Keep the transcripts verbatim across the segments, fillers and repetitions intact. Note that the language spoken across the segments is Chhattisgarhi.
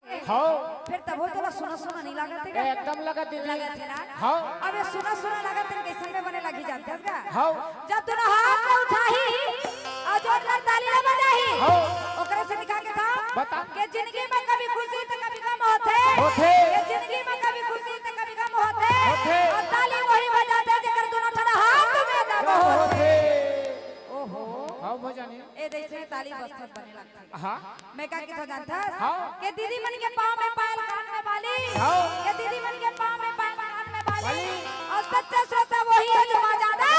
हव। फेर तभो तोला सुना सुना नइ लागत हे का? एकदम लगत दीदी। लगत हे ना? हव। अब ये सुना सुना लगत हे, कइसन में बने लगही जानथस का? हव। जब तू हाथ में उठाही, अउ जोरदार ताली ला बजाही। हव। ओकरे से दिखा के था बता। के जिंदगी में कभी खुशी त कभी गम होथे। होथे। के जिंदगी में कभी खुशी त कभी गम होथे। होथे। अउ ताली वही बजाथे जेकर दूनों ठन हाथ में दम होथे। ओहो। हव भजन हे। ए जइसे ताली बजथे बने लगथे। हाँ। मैं का कथों जानथस? हाँ। के दीदी मन के पाँव में पायल, कान में बाली। हाँ। के दीदी मन के पाँव में पायल, कान में बाली। बाली। अउ सच्चा श्रोता वही हे जो माँ जादा।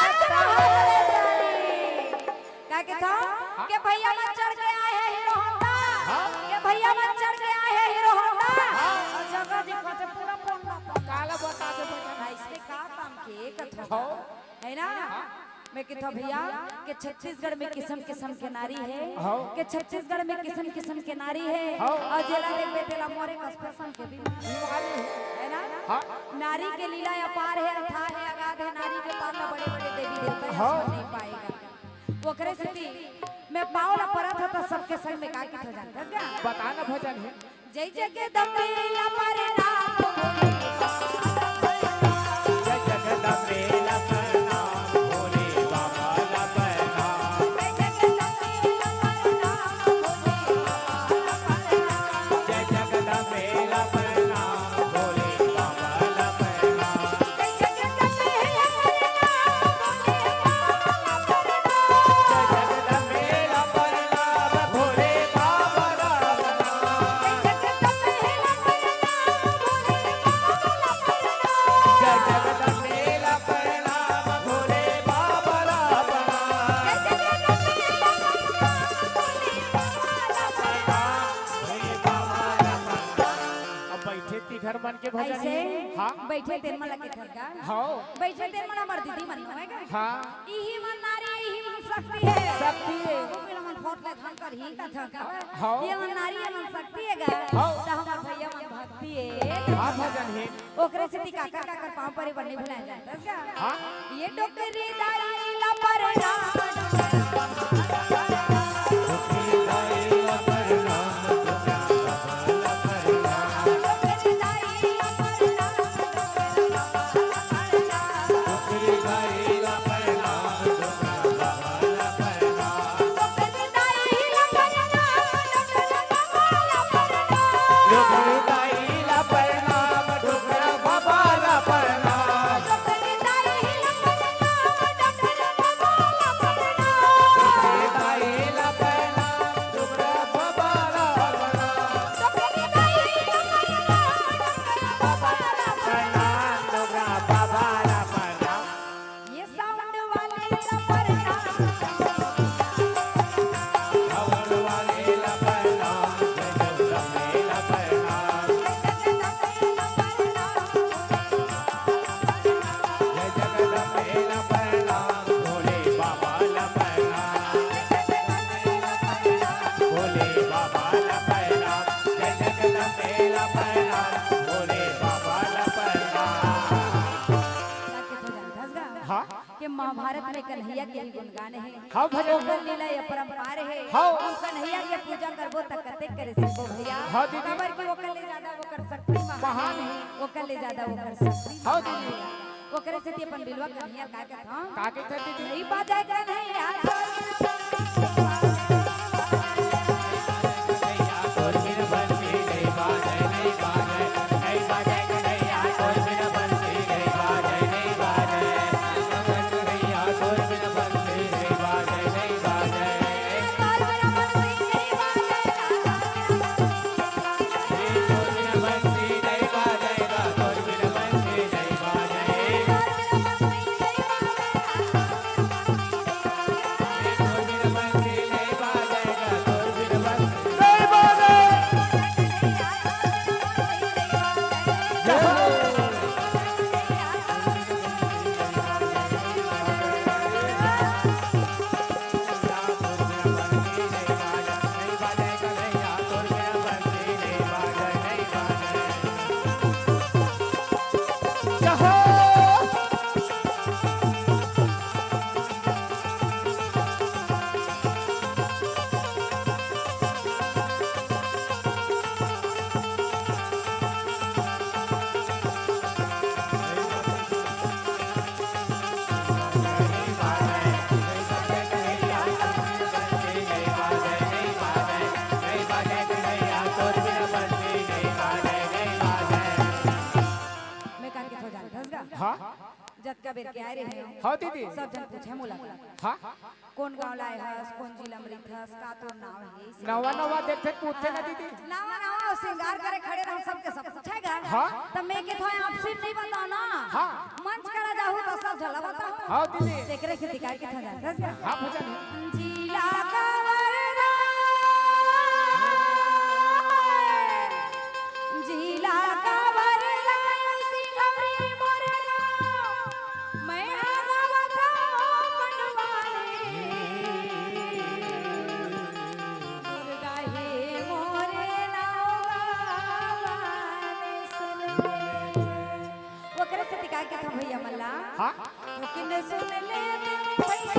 का कथों? हाँ। के भैया मन चढ़ के आए हे हीरो होंडा। हाँ। के भैया मन चढ़ के आए हे हीरो होंडा। हाँ। अउ जगह दिखा दे पूरा पोंडा। काला बता दे भैया। हाँ, इसमें का काम के कथों? हाँ। हे ना? हाँ। मैं कथों भैया के छत्तीसगढ़ में किसम किसम के नारी हे, हाँ। के छत्तीसगढ़ में किसम किसम के नारी हे, हाँ। अउ जेला देखबे तेला मोरे कस फैशन के भी बीमारी हे। हे ना? हाँ। नारी के लीला अपार हे, अथाह हे, अगाध हे, नारी के पार ला बड़े बड़े देवी देवता हाँ। आसमान नइ पाएगा। ओकरे सेती मैं पाँव ला परत हों त सबके संग में का कथों जानथस का? बता ना भजन हे। जय जगदम्बे ला प्रणाम। जय जगदम्बे ला प्रणाम, भोले बाबा ला प्रणाम। जय जगदम्बे ला प्रणाम, भोले बाबा ला प्रणाम। जय जगदम्बे ला प्रणाम, भोले बाबा ला प्रणाम। जय जगदम्बे ला प्रणाम, भोले बाबा ला प्रणाम। जय जगदम्बे ला प्रणाम, भोले बाबा ला प्रणाम। जय जगदम्बे ला प्रणाम, भोले बाबा ला प्रणाम। अब बइठे तिंहर मन के भजन अइसे हे। हाँ। बइठे तेन मन ला कथस का? हाँ। बइठे तेन मन हमर दीदी मन नो हे का? हाँ। इही मन नारी, इही मन शक्ति हे। शक्ति हे। बाबू के मन फोट ले धन कर ही का धन का। हाँ। ये मन नारी, ये मन शक्ति हे गा। हाँ। त हमर भैया मन भक्ति हे। हाँ, भजन हे। ओकरे सेती काकर काकर पाँव परे बर नइ भुलाय जाय। हाँ। ये डोकरी दाई ला परनाम। ये sound वाले ला प्रणाम। हाँ। के महाभारत में कन्हैया के ही गुणगान हे। हाँ भैया। ओकर लीला अपरंपार हे। हाँ। हम कन्हैया के पूजा करबो त कतेक करे सीखबो भैया। हाँ दीदी। काबर कि ओकर ले ज्यादा ओकर शक्ति महान हे। महान हे। ओकर ले ज्यादा ओकर शक्ति हाँ महान हे। दीदी। ओकरे सेती अपन बिलवा कन्हैया का कथन? का कथन दीदी? नहीं बाजे कन्हैया। बेर के आए रहे हो। हाँ दीदी। सब झन पूछे मोला। हाँ। कौन गांव ले आए हस, कौन जिला में रहिथस, का तोर नाव हे? नवा नवा देखथे पूछथे ना दीदी। नवा नवा अउ श्रृंगार करे खड़े रहूं, सबके सब पूछेगा। हाँ। त मैं के थोड़ा आपसी नहीं बताओ ना। हाँ। मंच करा जाहू त सब झला बताओ। हाँ दीदी। तेकरे से दिखाए के था जानथस का? हाँ, पूछा नहीं। जिला कांवरराय, जिला कांवरराय सिंहरी मोर गाँव। मैं हरवत हूँ पटवारी, दुर्गा हे मोरे नौवा वाले सुन। ओकरे से दिखाए के था भैया मन ला। हाँ। लेकिन सुन ले भैया।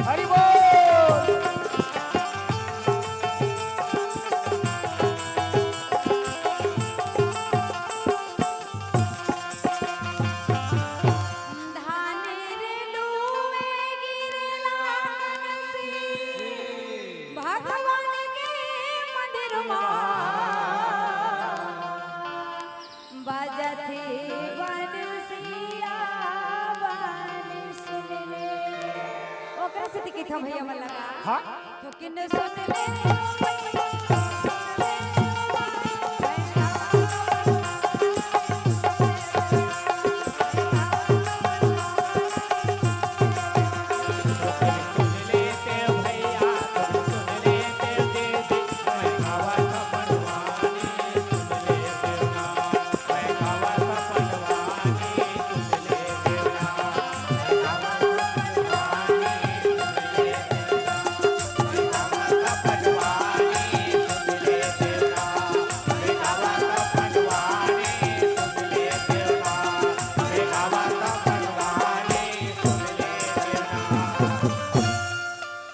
हरि बोल। धान रे लुए गिरला कनसी, भगवान के मंदिर मा बजथे बंसिया बंसुरी। ओकरे सेती कहिथंव भैया मन ला। हाँ। थोकिन सुन ले।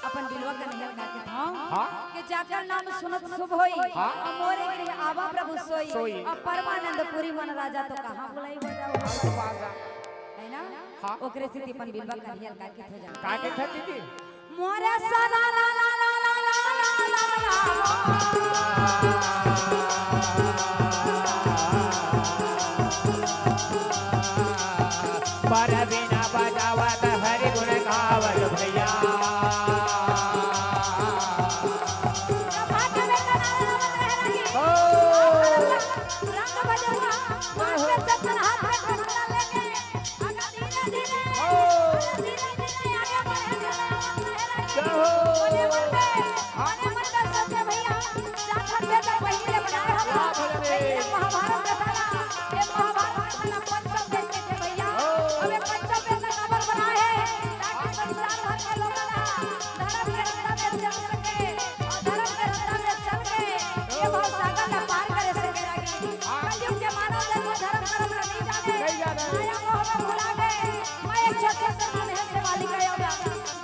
अपन बिलवा कन्हैया ला कहिथंव। हाँ। कि जाकर नाम सुनत शुभ होई, हाँ। अउ मोरे गृह आवा प्रभु सोई, सोई। अउ परमानंद पुरी मन राजा तो कहाँ बुलाई बजाओ। है ना? हाँ। ओकरे सेती अपन बिलवा कन्हैया ला कहिथंव जान। का कहिथंव दीदी? मोरे सदा ला ला ला ला। पर बिना बजावत हरि गुण गावत भैया।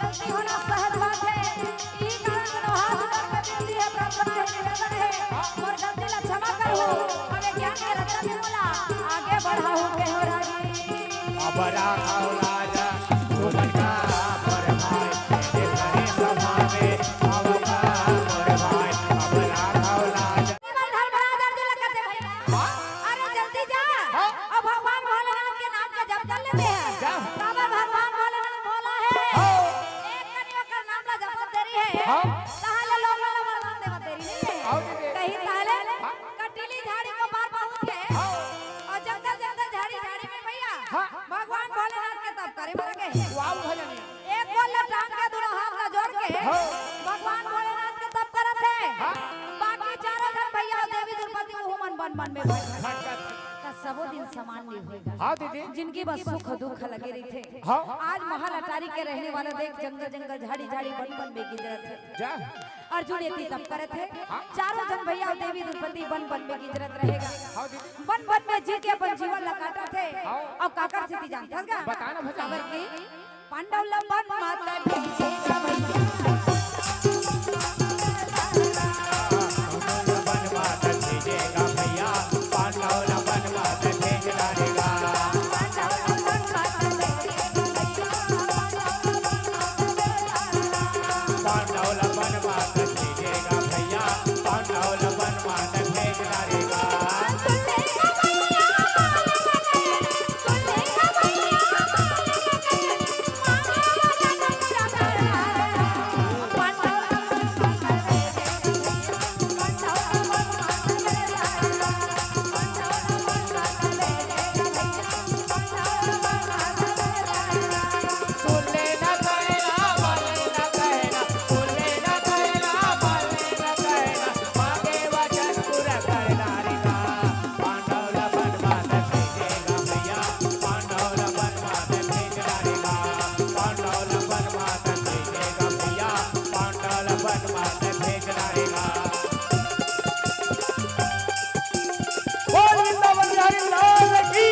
गलती होना सहज बात हे। ई कारण कोनो हाथ जोड़ के विनती हे, प्रार्थना हे, निवेदन हे, मोर गलती ला क्षमा करहू। अब ए ज्ञान के रत्ता में मोला आगे बढ़ाहू के हो रागी। अब राखव लाज, तुमन का मोर भाई, तेरे घरे सभा में आवता मोर भाई, अब राखव लाज। धर्मराज अर्जुन ला कहथे भैया। हाँ? अरे जल्दी जा। हाँ? अब भगवान भोलेनाथ के नाम का जप कर लेते हैं। जा। बाबा भगवान भोलेनाथ भोला है। हाँ। एक कनी ओकर नाम ला जपत देरी है। हाँ। ताहले लोग वाला वरदान देवत देरी नहीं है। आओ दीदी। कहीं ताहले हाँ। कटीली झाड़ी को पार पहुंच गए। हाँ। अउ जंगल जंगल झाड़ी झाड़ी में भैया हाँ। भगवान भोलेनाथ के तप करे मर गए। वाह भजनी। एक गोड़ ला टांग के दोनों हाथ ला जोड़ के हाँ। भगवान भोलेनाथ के तप करत हे। हाँ। बाकी चारों झन भैया देवी द्रौपदी उहू मन बन बन में भटकत। त सबो दिन समान नहीं होएगा। हाँ दीदी। जिंदगी बस सुख दुख लगे रहिथे। हाँ। आज महल अटारी के रहने वाला देख, जंगल जंगल, झाड़ी झाड़ी, बन बन में गिजरत हे। जा। अर्जुन एती तप करत हे। हाँ। चारों झन भैया अउ देवी द्रौपदी बन बन में गिजरत रहेगा। हाँ दीदी। बन बन में जी के अपन जीवन ला काटत हे। हाँ। अउ काकर सेती जानथस गा? बता ना भैया। काबर कि पांडव ला वन माता भेजेगा भैया। बोल वृंदावन बिहारी लाल की।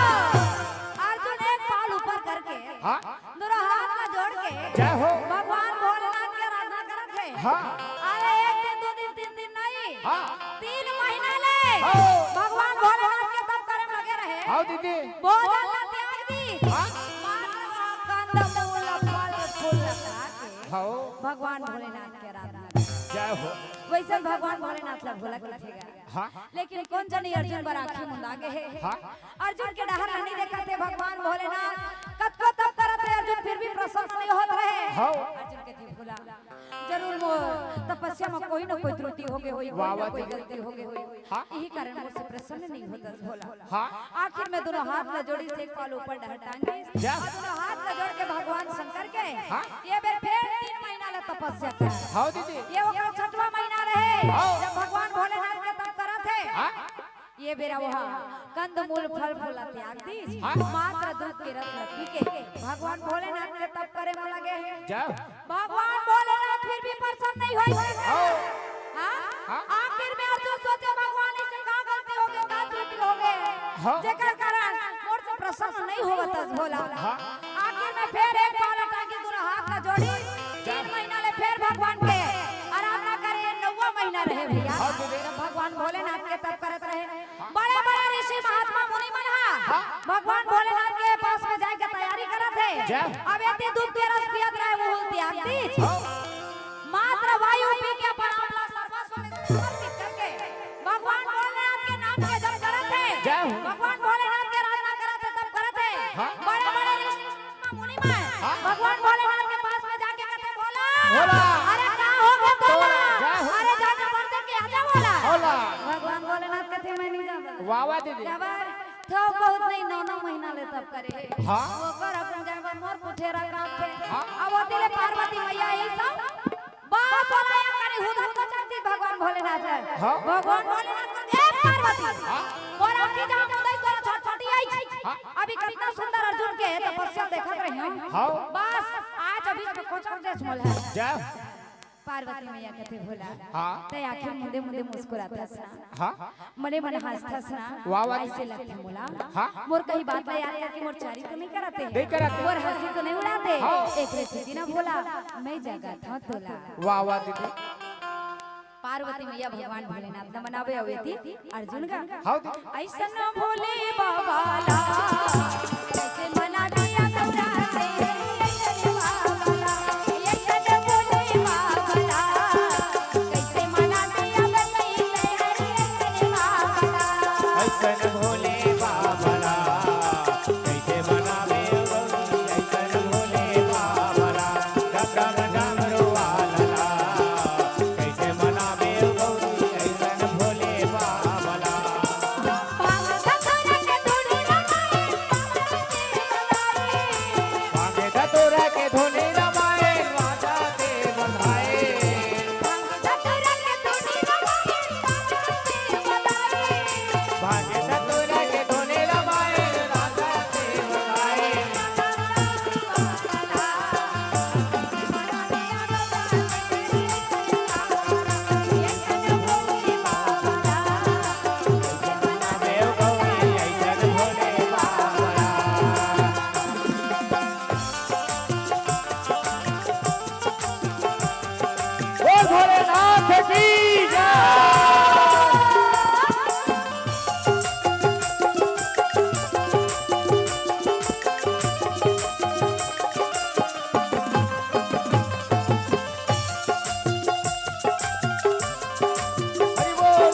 अर्जुन एक पाँव ऊपर करके, हाँ। दोनों हाथ ला जोड़ के, जय हो। भगवान भोलेनाथ के आराधना करत हे। हाँ। अरे एक दिन, दो दिन, तीन दिन नहीं, हाँ। तीन महीना ले हाँ। भगवान भोलेनाथ के तप करे में लगे रहे। हाँ दीदी। भोजन ला त्याग दीस। हाँ। मात्र कंद मूल फल फूल ला खा के हाँ। भगवान भोलेनाथ के आराधना करे। जय हो। वैसे भगवान भोलेनाथ ला भोला कथे गा। हाँ। लेकिन कोन जनी अर्जुन बर आँखी मुंदा गे हे। हाँ। अर्जुन के डहर नहीं देखत हे भगवान भोलेनाथ। कतको तप करत रहे अर्जुन, फिर भी प्रसन्न नहीं होत रहे। हाँ। अर्जुन कथे भोला, जरूर मोर तपस्या में कोई ना कोई त्रुटि होगे होही, कोई वाह, ना वाह, कोई दीदी। गलती होगे होही। हाँ। यही कारण मोर से प्रसन्न नहीं होत हे भोला। हाँ। आखिर में दोनों हाथ ला जोड़िस, एक पाँव ऊपर डहर टांग दीस। या। अउ दोनों हाथ ला जोड़ के भगवान शंकर के हाँ। ये बेर फेर तीन महीना ले तपस्या करे। हाँ दीदी। ये ओकर छठवाँ महीना रहे, हाँ। जब भगवान भोलेनाथ के तप करत हे। हाँ। ये बेरा ओहा कंद मूल फल फूल ला त्याग दीस, हाँ। मात्र दूध के रस ला पी के भगवान भोलेनाथ के तप करे में लगे हे। जय। भगवान भोलेनाथ फिर भी प्रसन्न नहीं होइस। हाँ। हाँ? हाँ। आखिर में अर्जुन सोचे, भगवान, इससे का गलती होगे, का त्रुटि होगे, हाँ। जेकर कारण मोर से प्रसन्न नहीं होवत हे भोला। हाँ। आखिर में फेर एक पाँव ला टांग के दोनों हाथ ला जोड़िस, तीन महीना ले फेर भगवान के आराधना करे, नौवाँ महीना रहे भैया। हाँ, दीदी। जब भगवान भोलेनाथ के तप करत रहे, बड़े बड़े ऋषि महात्मा मुनि मन हा हाँ। भगवान भोलेनाथ के पास में जाए के तैयारी करत हे। जय। अब एती दूध के रस पियत रहे, वो त्याग दीस। हाँ। मात्र वायु पी के अपन आप ला सर्वस्व में समर्पित करके भगवान भोलेनाथ के नाम के जप करत हे। जय हो। भगवान भोलेनाथ के आराधना करत हे, तप करत हे। हाँ। बड़े बड़े ऋषि मुनि मन हाँ। भगवान भोलेनाथ के पास में जाके कथे, "भोला, भोला। अरे का हो गया तोला? तोला, जय हो। अरे जाके बोलते कि आजा भोला।" भोला। भगवान भोलेनाथ कथे, "मैं नहीं जाता।" वाह, वाह दीदी। क्या बात? तो बहुत नहीं, नौ नौ महीना ले तप करे। हाँ। ओकर अपन जाए बर मोर कुठेरा काट के। हाँ। अब ओती ले पार्वती मैया यही सब बस वाला एक करी हुद हुद को चलती भगवान भोलेनाथ है। हाँ। भगवान भोलेनाथ को, "ए पार्वती, हाँ। मोर आँखी जहाँ मुदई तोरा छटपटी आई छी। हाँ। अभी कितना सुंदर अर्जुन के तपस्या देखत रही हूँ। हाँ। बस आज अभी में कोचर देश मोल है।" जा। पार्वती मैया कथे, "भोला, हाँ। ते आखिर मुदे मुदे मुस्कुराथस ना।" हाँ। मने मन हंसथस ना, वाह, वाह। ऐसे लगथे मोला। हाँ। मोर कही बात ला याद करके मोर चारी तो नहीं करते? नहीं करते। मोर हंसी तो नहीं उड़ाते? हाँ। एक रे सीधी ना भोला, मैं जगाथंव तोला। वाह, वाह दीदी। पार्वती मैया भगवान भोलेनाथ न मनावे अवेती अर्जुन का। हाँ दीदी। ऐसन भोले बाबा ला, कैसे मनावे अब राते, ऐसन बाबा ला, ऐसन भोले बाबा ला। ऐसन भोले बाबा ला, कैसे मनावे गौरी, ऐसन भोले बाबा ला, डम डम डमरू वाला ला, कैसे मनावे गौरी, ऐसन भोले बाबा ला। भांगे धतूरा के धुनी रमाए, राजा देव भाई। बोल भोलेनाथ की जय। हरि बोल।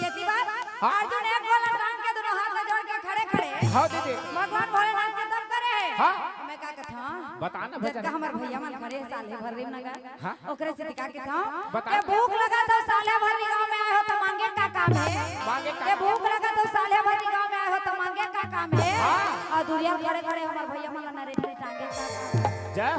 ये थी बात। हाँ। अर्जुन एक गोला टांग के दोनों हाथ में जोड़ के खड़े खड़े हाँ दीदी। भगवान भोलेनाथ के तप करे हे। हाँ। मैं का कथा? बता ना जब भजन। का हमर भैया मन खड़े हे साले भर रीम नगर। हाँ। ओकरे से का कथा? बता। के भूख लगा तो साले भर गांव में आए हो तो मांगे का काम हे? मांगे का के काम? भूख लगा तो साले भर गांव में आए हो तो मांगे का काम हे? हाँ। और दुनिया खड़े खड़े हमर भैया मन नरेंद्र टांगे का काम। जा।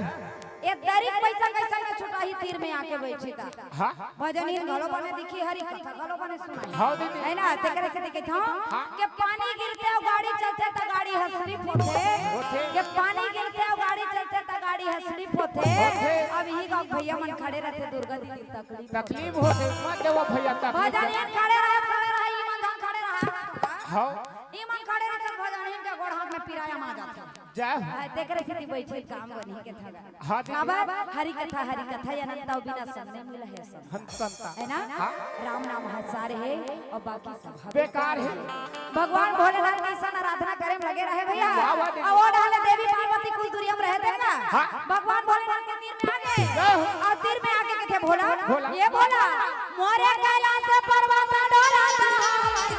ए दरिक पैसा कैसे में छुटाही तीर में आके बैठी ता। हाँ। भजन इन घलो बने दिखी, हरि कथा घलो बने सुनाई। हाँ दीदी। है ना? तेकरे से दिखे था हाँ। के पानी गिरथे अउ गाड़ी चलथे त गाड़ी ह slip होथे। होथे। के पानी गिरथे अउ गाड़ी चलथे त गाड़ी ह slip होथे। होथे। अब इही गाँव भैया मन खड़े रहथे, दुर्गा दीदी तकलीफ होथे। तकलीफ होथे, मत देवो भैया तकलीफ। भजन इन खड़े रहे, खड़े रहे, ई मन धन खड़े रहे। हाँ। ई मन खड़े रहथे, भजन इन के गोड़ हाथ में पिराया मा जाथे। जय हो। हाँ, तेकरे सेती बैठे काम बनी के था। हाँ, दीदी। अब हरि कथा, हरि कथा, अनंता बिना सब नहीं मिला है सब। हम संता। है ना? हाँ। राम नाम ह सार हे अउ बाकी सब ह बेकार हे। भगवान भोलेनाथ के अइसन आराधना करे में लगे रहे भैया। वाह, वाह, दीदी। अउ वो डाले देवी पार्वती कुछ दूरी हम रहे थे ना। हाँ। भगवान भोलेनाथ के तीर में आ गए। जय हो। अउ तीर में आके कथे, "भोला, भोला। ये भोला।" मोरे कैलाश पर्वत डोलत हवय।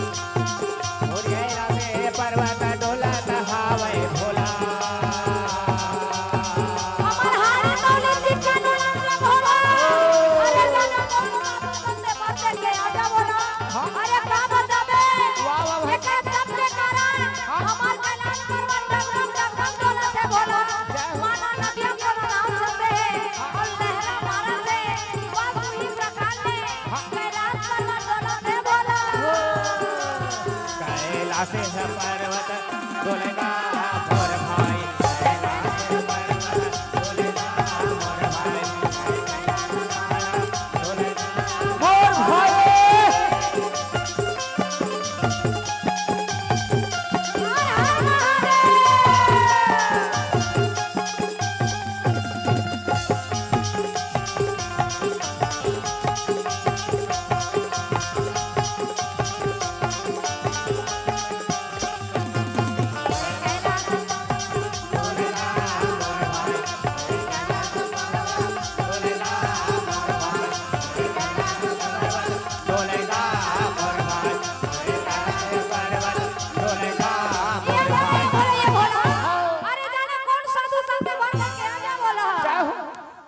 मोरे कैलाश पर्वत डोलत हवय भोला। हमर हारी मौली चिकन उड़त भोला। अरे जाने कौन बंदे बंदे के आजा भोला। हाँ। अरे का बताबे? वाह, वाह, वाह। एकर तप के कारण हाँ। हमर कैलाश पर्वत डग डग डग डग डोलत हे भोला। जय हो। माना नदिया के नाम से डोलेगा मोर भाई, डोलेगा मोर भाई, डोलेगा मोर भाई, डोलेगा मोर भाई। मोर भाई। ये बोला, ये बोला, ये बोला। अरे जाने कौन साधु संत बर के आगे बोला। क्या हो?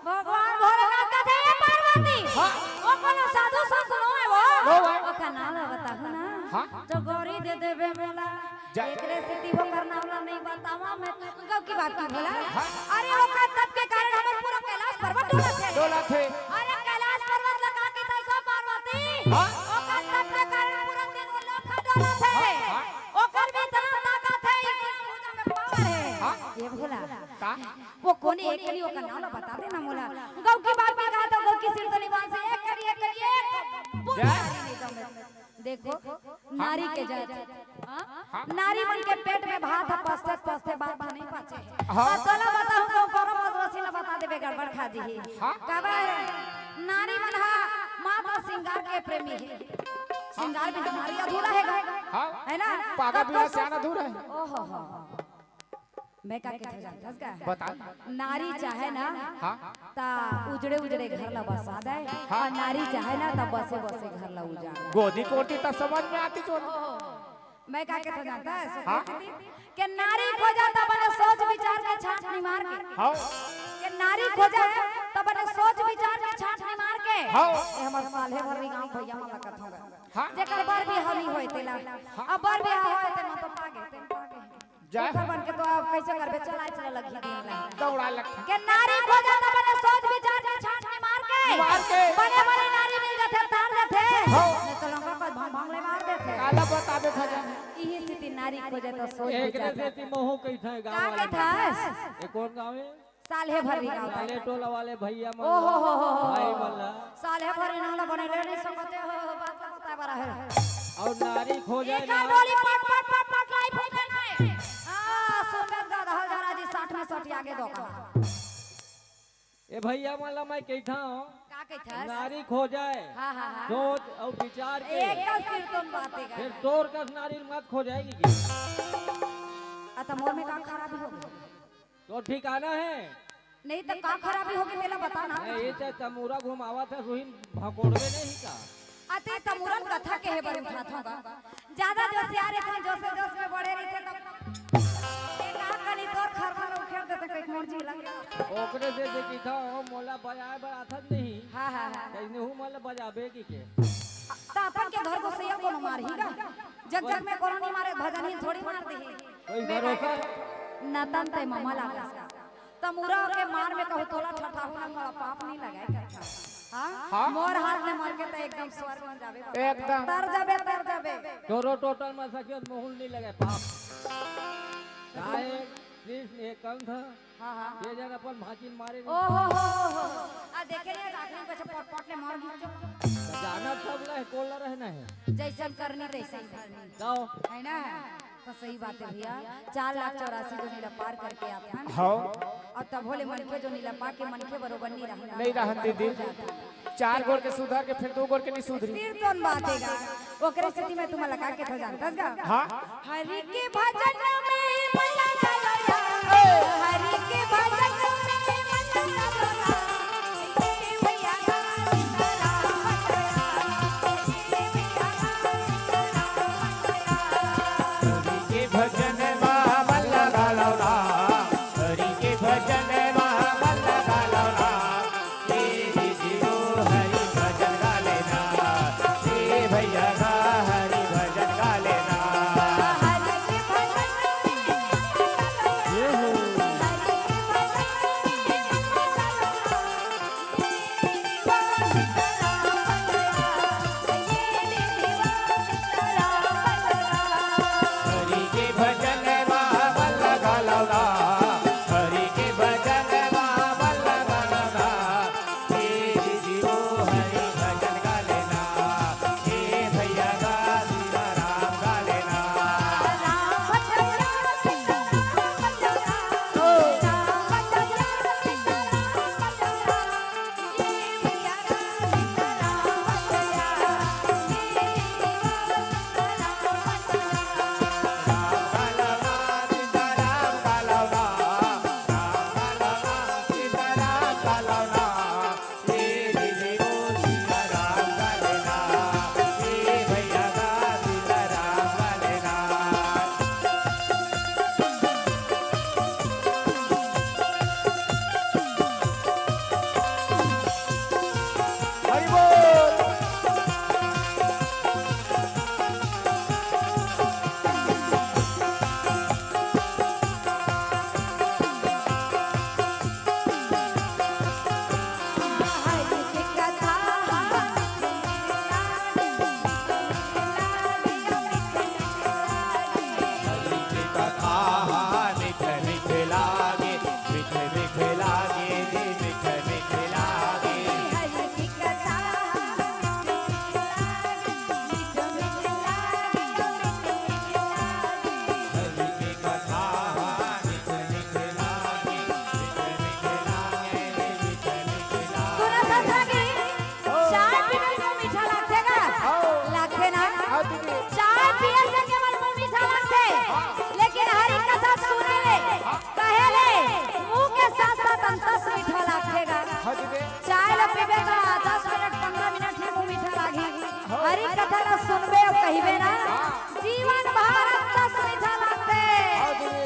भगवान भोलेनाथ कथे, "ए पार्वती, हाँ। ओ कोनो साधु संत नो है वो?" नो है। ओकर नाम ला बताहू ना। हाँ। तो गौरी दे देबे मोला। जा। एकरे सेती ओकर नाम ला नहीं बतावा मैं। गौकी बाप की भोला। हाँ। अरे ओकर तप के कारण हमर पूरा कैलाश पर्वत डोलत हे। डोलत हे। अरे कैलाश पर्वत ला का कथे सो पार्वती? हाँ। ओकर तप के कारण पूरा तीन लोक डोलत हे। हाँ, हाँ। ओकर भी इतना ताकत है, इतना पूजा में पावर है। हाँ। ये भोला। का? वो कोने एक कनी ओकर नाम ला बता देना मोला। गौकी बाप की कहा तो गौकी सिर तो निवान से एक कनी, एक कनी, एक बूंद जा। नारी नहीं दम। देखो, नारी के जात। हाँ? हाँ। नारी मन के पेट में भात ह, पसते, पसते बात ह नहीं पचे। हाँ। और तोला बताहूँ तो परम मजवसी ला बता देबे गड़बड़ खा जी ही। हाँ। काबर नारी मन हा मात्र श्रृंगार के प्रेमी है। श्रृंगार बिना नारी अधूरा है। हाँ। है ना? पागा बिना सियान अधूरा है। ओहो हो। मैं का कहत हूँ जानथस का? बता। नारी चाहे ना हाँ। ता उजड़े उजड़े घर ला बसा दे हाँ। और नारी चाहे ना ता बसे बसे घर ला उजाड़ दे। गोदी कोती ता समझ में आती चोला। मैं का कहत हूँ जानथस? हाँ। के नारी खोजा ता बने सोच विचार के छाट निमार के। हाँ। के नारी खोजा ता बने सोच विचार के छाट निमार के। हाँ। ये हमर साल्हे भर भी गाँव भैया मन ला कथों। हाँ। जेकर बर बिहाव नहीं होय तेला। हाँ। अब बर बिहाव होय ते मन तो पागे, ते पागे। जय ओखर हो। बन के तो अब कैसे करबे, चला चला लगही दिन ला। दौड़ा लग। के नारी खोजा ता बने सोच विचार के छाट निमार के। मार के। बने बने नारी मिल जाथे, तार जाथे। हो। नहीं तो लंका को भांग भांग ले मार देथे। काला बताबे भजन। इही सेती नारी खोजा ता सोच एक विचार के। सेती महू कहिथे गाँव का वाले कथस? मन। ये कौन गाँव है? साल्हे भर भी गाँव। साल्हे टोला वाले भैया मन ओहो ला, हो हो हो। भाई मन ला। साल्हे भर इन्हों ला बने ले नहीं सकते हो, बात ला बताए बर हे। और नारी खोजे एक ना। डोली पट पट पट पट लाई फूटे नहीं। हाँ, सुंदर दादा हजारा जी साठ में सठ आगे दो कहा। ए भैया मन ला मैं कहिथा हूँ, का कहिथस? नारी खोजे। हाँ, हाँ, हाँ। सोच और विचार के। एकदम सिर तुम बातें कर। फिर तोर कस नारी मत खोजे कि। आ, त मोर में का खराबी हो गई? तो ठिकाना है। नहीं तो का खराबी होगी, तेला बता ना। नहीं, ये तो तमूरा घुमावत हे, रुहिन भकोड़बे नहीं का? अते तमूरन कथा के हे बर उठात होगा। ज्यादा जोशियार इतने जोश जोश में बड़े रहिथे तब। ये का कनी तोर खरबा ला उखेड़ देते कहीं मोर जी लगे। ओकरे से जे किथा हो, मोला बजाए बर आथत नहीं। हाँ, हाँ, हाँ। कैसे हूँ मोला बजाबे की के? त अपन के घर को सैया कोनो मारही का? जग जग में कोनो नहीं मारे, भजन ही थोड़ी मार देही। कोई मैं भरोसा? कहे, नतन ते ममा लागस। तमूरा के मार में कहूँ तोला ठठाहू ना, मोला पाप नहीं लगे कथा। हाँ? हाँ? मोर हाथ में मर के ते एकदम स्वर्ग में जाबे बाबा। एकदम। तर जाबे, तर जाबे। टोरो टोटल में सकियत मोहुल नहीं लगे पाप। काहे? कृष्ण एक कंध। हाँ, हाँ, हाँ। ये जन अपन भांचिन मारे नहीं। ओहो हो हो हो। आ देखे नहीं, आखिरी में कैसे पट पट ले मार गिर जो। तो जाना सब ला है, कोला रहना है। जैसन करनी तैसन भरनी। जाओ। है ना? तो सही बात है भैया, चार लाख चौरासी जो नीला पार करके आथन। हाँ। और तब होले मनखे जो नीला पा के मनखे बरोबर नहीं रहन। नहीं रहन दीदी। चार गोड़ के सुधर के फिर दो गोड़ के नहीं सुधरी। सिर तोन बात है गा। ओकरे सेती मैं तुम्हारा लगा के तो जानता गा। हाँ। हरि के भजन में मन लगाया। हरि के भजन में मन लगाया। भैया हरि के भजन मा मन लगा लो ना, हरि के भजन मा मन लगा लो ना। हे दीदी ओ हरि भजन गा लेना, हे भैया गा हरि भजन गा लेना। हरि के भजन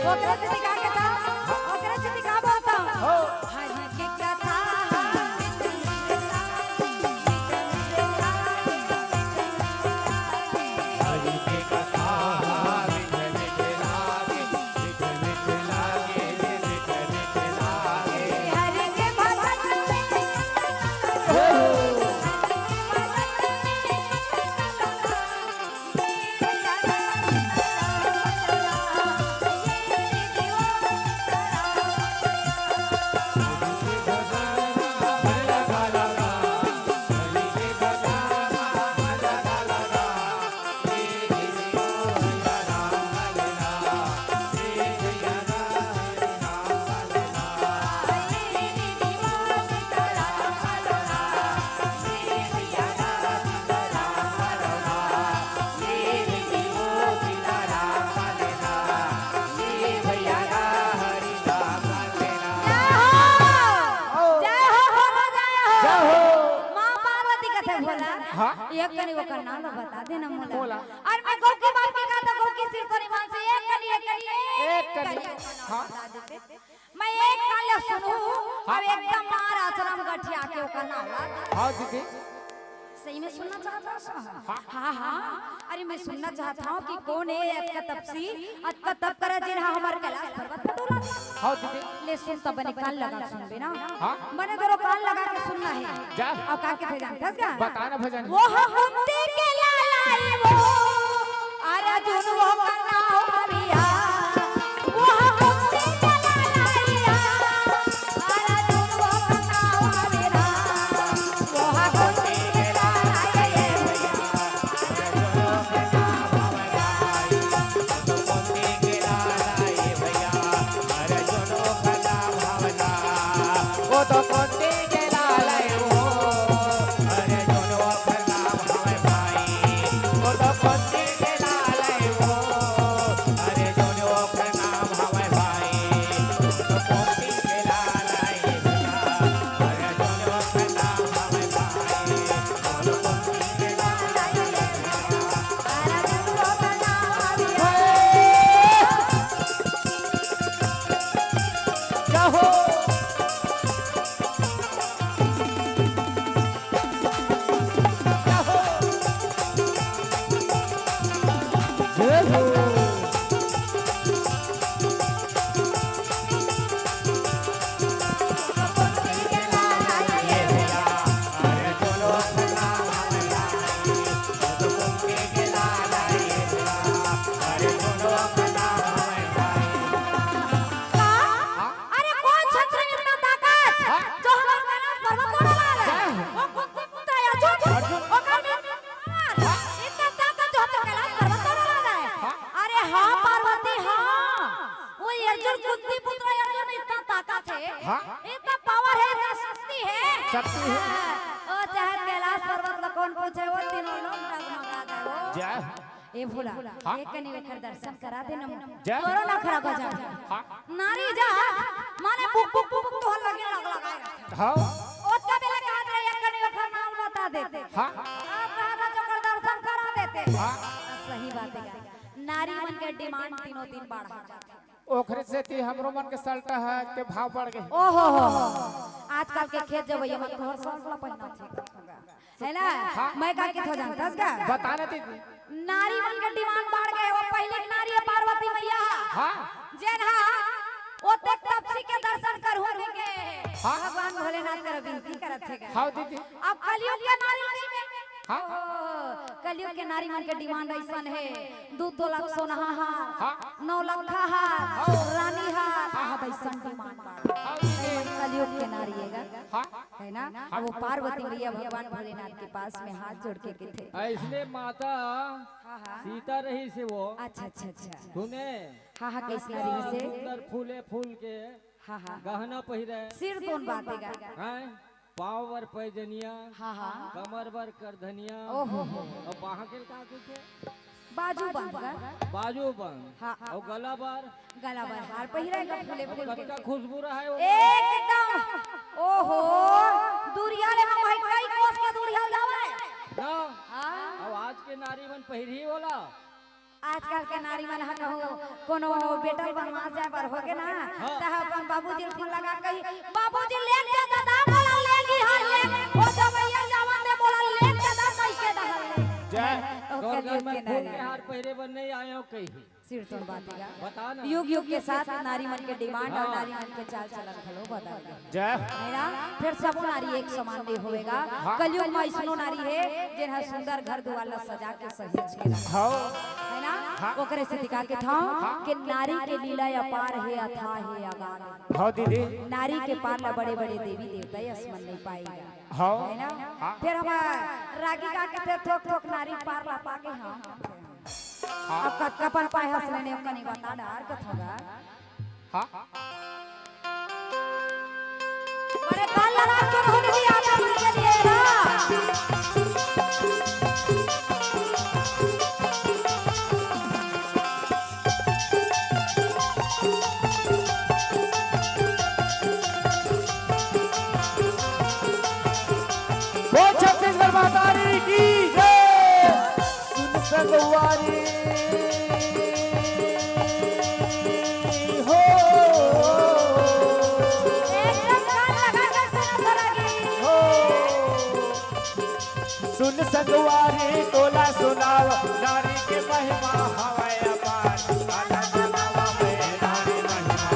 ओकरे सेती का कहता? ओकरे सेती का बोलता? हो। हरि के कथा मीठ मीठ लागे, मीठ मीठ लागे। हरि के कथा मीठ मीठ लागे, मीठ मीठ लागे, मीठ मीठ लागे। हरि के भजन में हो। जय हो, जय हो भोला, जय हो। जय हो। माँ पार्वती कथे भोला। हाँ। एक कनी ओकर नाम ला बता दे ना मोला। मोला। अउ मैं गौकी बाप के कहा था, गौकी सिर तोरी मान से एक कनी, एक कनी, एक कनी। कनी ओकर नाम हाँ। बता देते। मैं एक कान ले सुनहूँ, हाँ। अउ एकदम मार आचरम गठिया के ओकर नाम ला। हाँ दीदी। सही में सुनना चाहत हस? हाँ। हाँ, हाँ। अरे, मैं सुनना चाहत हँव कि कोन ए अतका तपसी, अतका तप करे, जेन ह हमर कैलाश पर्वत ल डोला दे। हाँ, दीदी। ले सुन, त बने कान लगा के सुनबे ना। हाँ। बने तोरो कान लगा के सुनना हे। जा। अउ का कथे जानथस का? बता ना भजन। वो ह कुंती के लाला ए वो, अरे अर्जुन वो करना हो भैया। का? अरे, कोन छत्र में इतना ताकत, हाँ। जो हमर कैलाश पर्वत तोड़ डाले? हाँ। वो कुंती पुत्र अर्जुन, अर्जुन। ओकर में इतना ताकत जो हमर कैलाश पर्वत तोड़ डाले। हाँ। अरे हाँ पार्वती, हाँ। वो अर्जुन, कुंती पुत्र अर्जुन में इतना ताकत हे, हाँ। इतना पावर हे, इतना शक्ति हे। शक्ति हे। ओ चाहे कैलाश पर्वत ला कोन पूछे, वो तीनों लोग डगमगा गए हो। जय। ए भोला, हाँ? एक कनी एकर दर्शन करा दे ना। जय। तोरो ना खराब हो जा। हाँ। नारी जा, माने बुक, बुक, बुक, बुक तोहर लगे लग लगाए रखे। हाँ। ओतका बेला कहत रहे, एक कनी एकर नाम बता देते। हाँ। अब कहत रहे, ओकर दर्शन करा देते। हाँ। सही बात हे। नारी मन के डिमांड तीनों दिन बढ़ा जाथे। ओखरे सेती हमरो मन के सल्टा हे के भाव बढ़ गे। ओहो हो हो। आजकल के खेत जवइया मन तोहर सल्टा पहिना थे। हे ना? हाँ। मैं का कथों जानथस का? बता ना दीदी। नारी मन के डिमांड बढ़ गे। वो पहिली के नारी हे पार्वती मैया। हाँ। जेन हा ओतेक तपसी के दर्शन करहूँ के हाँ। भगवान भोलेनाथ कर विनती करत हे गा। हाँ दीदी। अब कलयुग के नारी मन में हाँ। ओ, कलयुग के नारी मन के डिमांड अइसन हे, दू तोला सोनहा हा, हाँ। नौ लखा हा, हाँ। रानी हा, हाँ। अब अइसन डिमांड बढ़ गे। हाँ दीदी। कलयुग के नारी हे गा। हाँ। हे ना? हाँ। अब वो पार्वती मैया भगवान भोलेनाथ के पास में हाथ जोड़ के कथे। अइसने माता हाँ, हाँ। सीता रहिस हे वो। अच्छा, अच्छा, अच्छा। सुने? हाँ, हाँ, कइसन रहिस हे? सुंदर फूले फूल के हाँ, हाँ। गहना पहिरे। सिर तोन बांधे गा। हैं? पाँव बर पैजनिया, हाँ, हाँ। कमर बर करधनिया, ओहो हो। अउ बाँह के का कहिथे? बाजू बंद गा। बाजू बंद। हाँ, हाँ। अउ गला बर? गला बर हार पहिरे गा, फूले अउ फूल के। कतका खुशबू रहय ओ। एकदम। ओहो, दूरिहा ले हम भाई कई कोस के दूरिहा जावय। ना। हाँ। अउ आज के नारी मन पहिरही ओला। आजकल के नारी मन ह कहूँ कोनो बेटा बनवास जाए बर होगे ना, हाँ। त अपन बाबूजी ल फोन लगा कही, "बाबूजी, ले जा दादा, मोला ले ली, हाँ, ले, हो जवइया जावन दे, मोला ले जा दादा, कइके डहर ले।" जय। ओकर गौर युग में के फूल नारी। के हार पहिरे बर नहीं आए हो कही। सिरतोन बात हे। बता ना। युग युग के साथ नारी मन के डिमांड और हाँ। नारी मन के चाल चलन घलो बदल गे। जय। है ना? फिर सबो नारी एक समान नहीं होवेगा। हाँ। कलयुग में ऐसनो नारी हे, जेन ह सुंदर घर दुआर ला सजा के सहेज के रखे। हाँ। है ना? हाँ। ओकरे से दिखा के था हाँ। कि नारी के लीला अपार हे, अथाह हे, अगाध हे। हाँ दीदी। नारी के पार ला बड़े बड़े देवी देवता ही असमन नहीं पाएगा। हाँ। है ना? हाँ। फिर हमार रागी गा के फिर थोक थोक नारी पार ला पाके हाँ। हाँ। अब कतका पन पाए हस लेने ओका नहीं बता डार के थोड़ा। हाँ। बड़े काल लगा सुन हो दीदी आप लोग के लिए ना। बोल छत्तीसगढ़ माता रानी की जय। सुन संगवारी हो। एकदम कान लगा के सुनो तो रागी। हो। सुन संगवारी तोला सुनाव, नारी के महिमा हवय अपार। काला बतावा मैं नारी महिमा।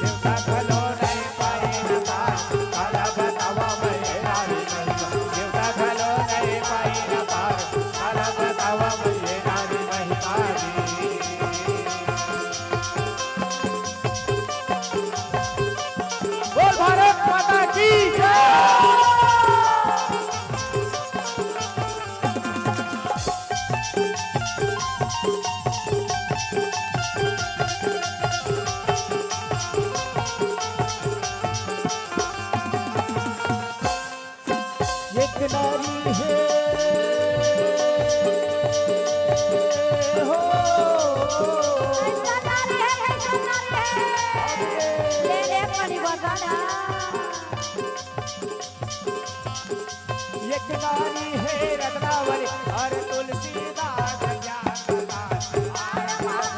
देवता घलो नहीं पाए न पार। काला बतावा मैं नारी महिमा। देवता घलो नहीं पाए न पार। काला बतावा मैं नारी महिमा। बोल भारत माता की जय। एक नारी हे हो। ऐसा नारी हे, ऐसा नारी हे। ले ले पानी बगाना। एक नारी हे रत्नावली और तुलसीदास ज्ञान प्रकाश।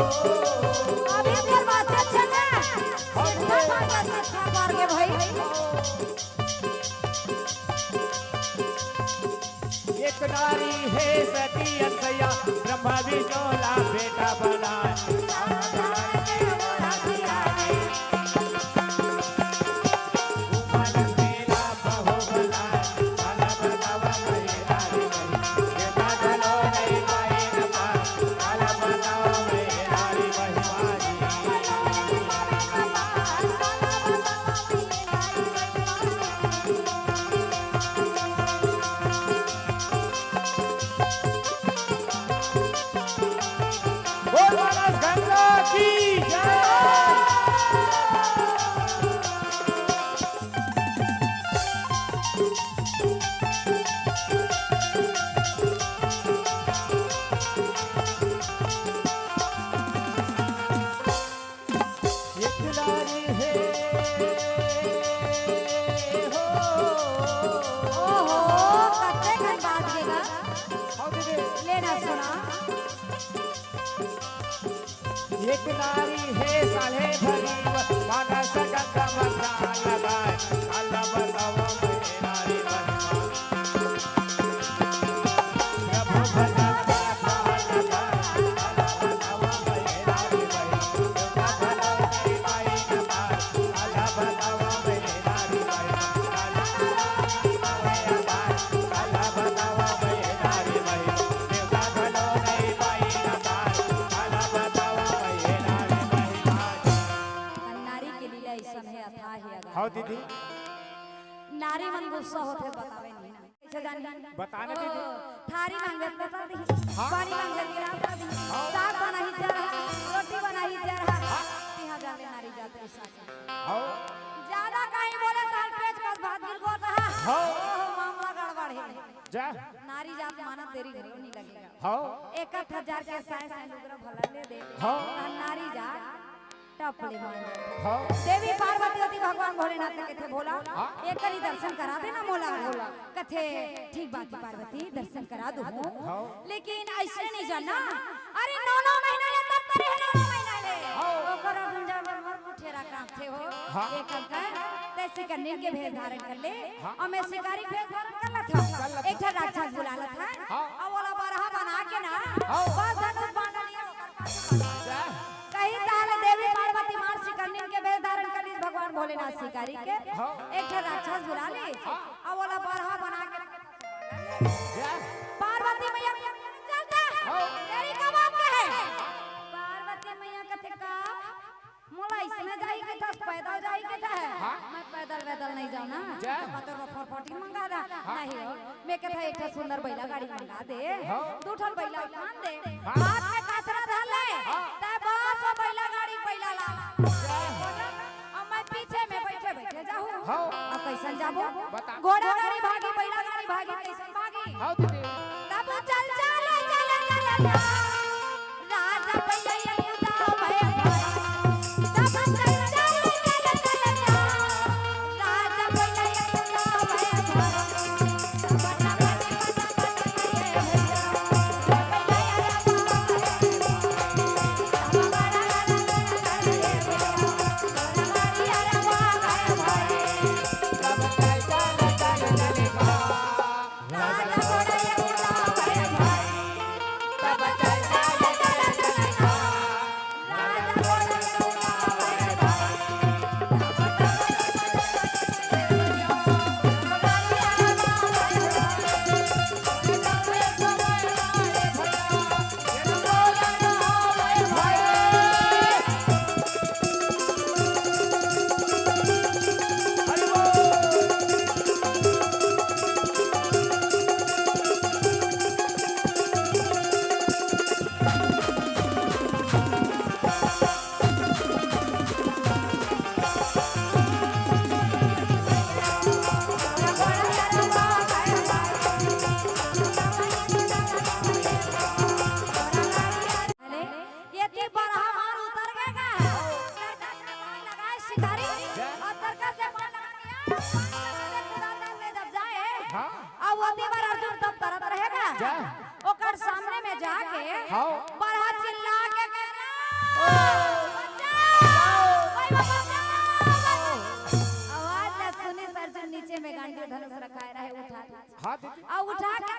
अभी फिर बात अच्छा ना। सीधा बात अच्छा मार के भाई। एक नारी हे सती अनसैया, ब्रह्मा विष्णु ला बेटा बनाए। बोल मानस गंगा की जय। एक नारी हे हो। ओहो, कतका कन बात हे गा। हाँ दीदी। ले ना सुना। एक नारी हे साले भरी, मानस गंगा मत लगाए। काला बतावा मैं नारी महिमा। हाँ दीदी। नारी मन गुस्सा होथे, बतावे नहीं ना। कइसे जानी? बता ना दीदी। ओ, थारी मांगे त बता दी। हाँ। पानी मांगे त गिलास ला दी। हाँ। साग बनाही जरहा, रोटी बनाही जरहा। हाँ। तिहा जाने नारी जात के साथ। हाँ। ज्यादा कहीं बोले त पेच कस भात गिर गोत हा। हाँ। ओहो, मामला गड़बड़ हे। जा। नारी जात मानत देरी घलो नहीं लगेगा। हाँ। एक आध हजार के साए साए लुगरा भला ले दे। हाँ। त नारी जात टप ले मान जाथे। हाँ। देवी पार्वती होती भगवान भोलेनाथ के कथे, "भोला, हाँ। एक करी दर्शन करा देना मोला।" भोला। कथे, "ठीक बात हे पार्वती, दर्शन करा दूँ।" हाँ। लेकिन अइसे नहीं जाना, अरे नौ नौ महीना ले तब करे हे, नौ नौ महीना ले। हाँ। ओकर गुंजा में मोर मुठेरा कांपथे हो। हाँ। एक अंकल, तैं सिकन्नी के भेष धारण कर ले, हाँ। अउ मैं शिकारी के भेष धारण कर लेथंव। कर लेथंव। एक ठा राक्षस बुला लेथंव। हाँ। अउ ओला बरहा बना के ना, हाँ। बस धनुष बाण लिए ओकर पाछू पड़ जा। कही ताहले देवी पार्वती मार सिकन्नी के भेष धारण कर लीस भगवान भोलेनाथ शिकारी के। हाँ। एक ठा राक्षस बुला लीस। हाँ। अउ ओला बरहा बना के जा। पार्वती मैया चलता। हाँ। तेरी का बात है? पार्वती मैया कथे का? मोला इसने जाही के था, पैदल जाही के था। हाँ। मैं पैदल वैदल नहीं जाऊँ ना। जा। तो पतर बर फटफटी मंगा दा। हाँ। नहीं हो। मैं कथा एक ठा सुंदर बैला गाड़ी मंगा दे। हाँ। दू ठन बैला उठान दे। हाँ। हाथ में काथरा धर ले। हाँ। तै बस वो बैला गाड़ी बैला ला। जा। अब मैं पीछे में बैठे बैठे जाहूँ। हाँ। अब कइसन जाबो? बता। घोड़ा गाड़ी भागी, बैला गाड़ी भागी, कइसन भागी? हाँ दीदी। तब चल, चल, चल, चल, चल। राजा भैया ये कुदावे भाई। तब चल, चल, चल, चल, चल। राजा भैया ये कुदावे भाई। अरे, ये तो बरहा मार उतर गए का? तरकस के बाण लगाए शिकारी, और तरकस के बाण लगा दिया। कुदाल ले जब जाए, हाँ। अब वो दी बार अर्जुन तब तरत रहेगा। जा। ओकर सामने में जाके हाँ। बरहा चिल्ला के कहना, "बचाओ, भाई बचाओ।" आवाज ला सुनिस अर्जुन नीचे में गांडीव धनुष रखाए रहे, उठा। हाँ दीदी। अउ उठा के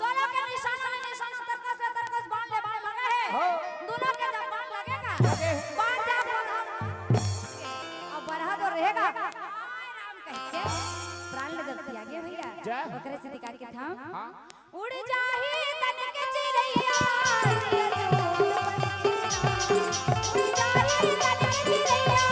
दोनों के निशाना में निशाना, तरकस में तरकस, बाण ले बाण लगा है। हाँ। दोनों के जब बाण लगेगा, लगे। बाण जब अब बरहा तो रहेगा। हाय राम कह के प्राण ले जब त्यागे भैया, जा। ओकरे से अधिकार के था। हाँ। उड़ जाही तनिक चिरैया, उड़ जाही तनिक चिरैया,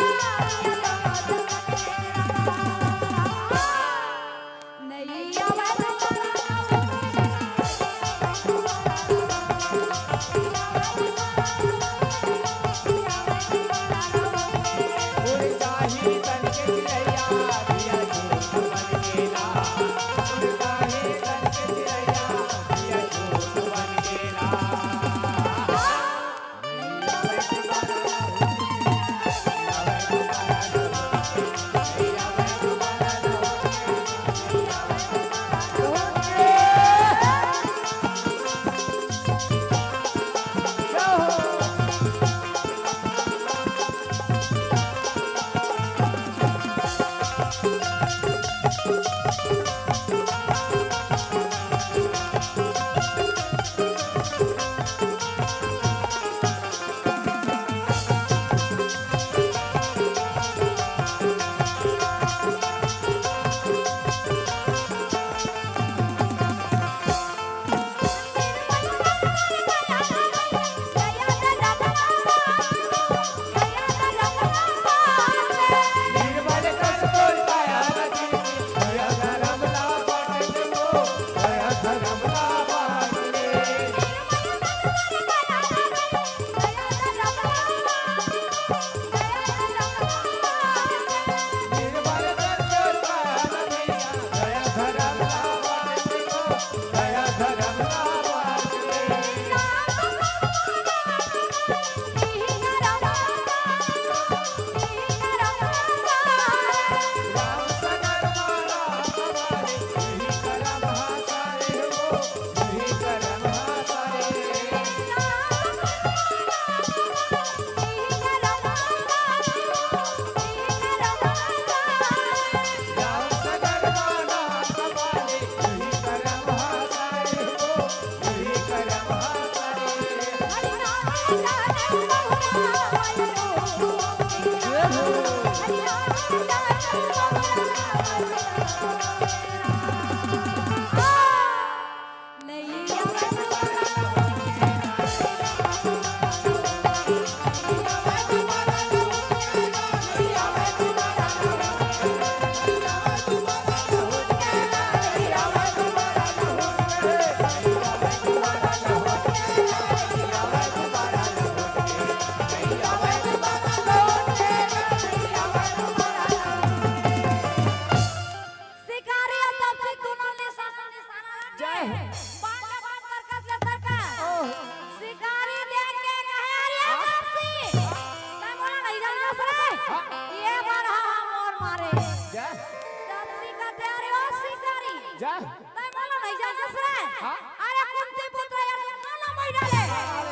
जा। तैं मोला नहीं जानस रे। हाँ? अरे कुंती पुत्र यार, तू ना, ना बैठा ले।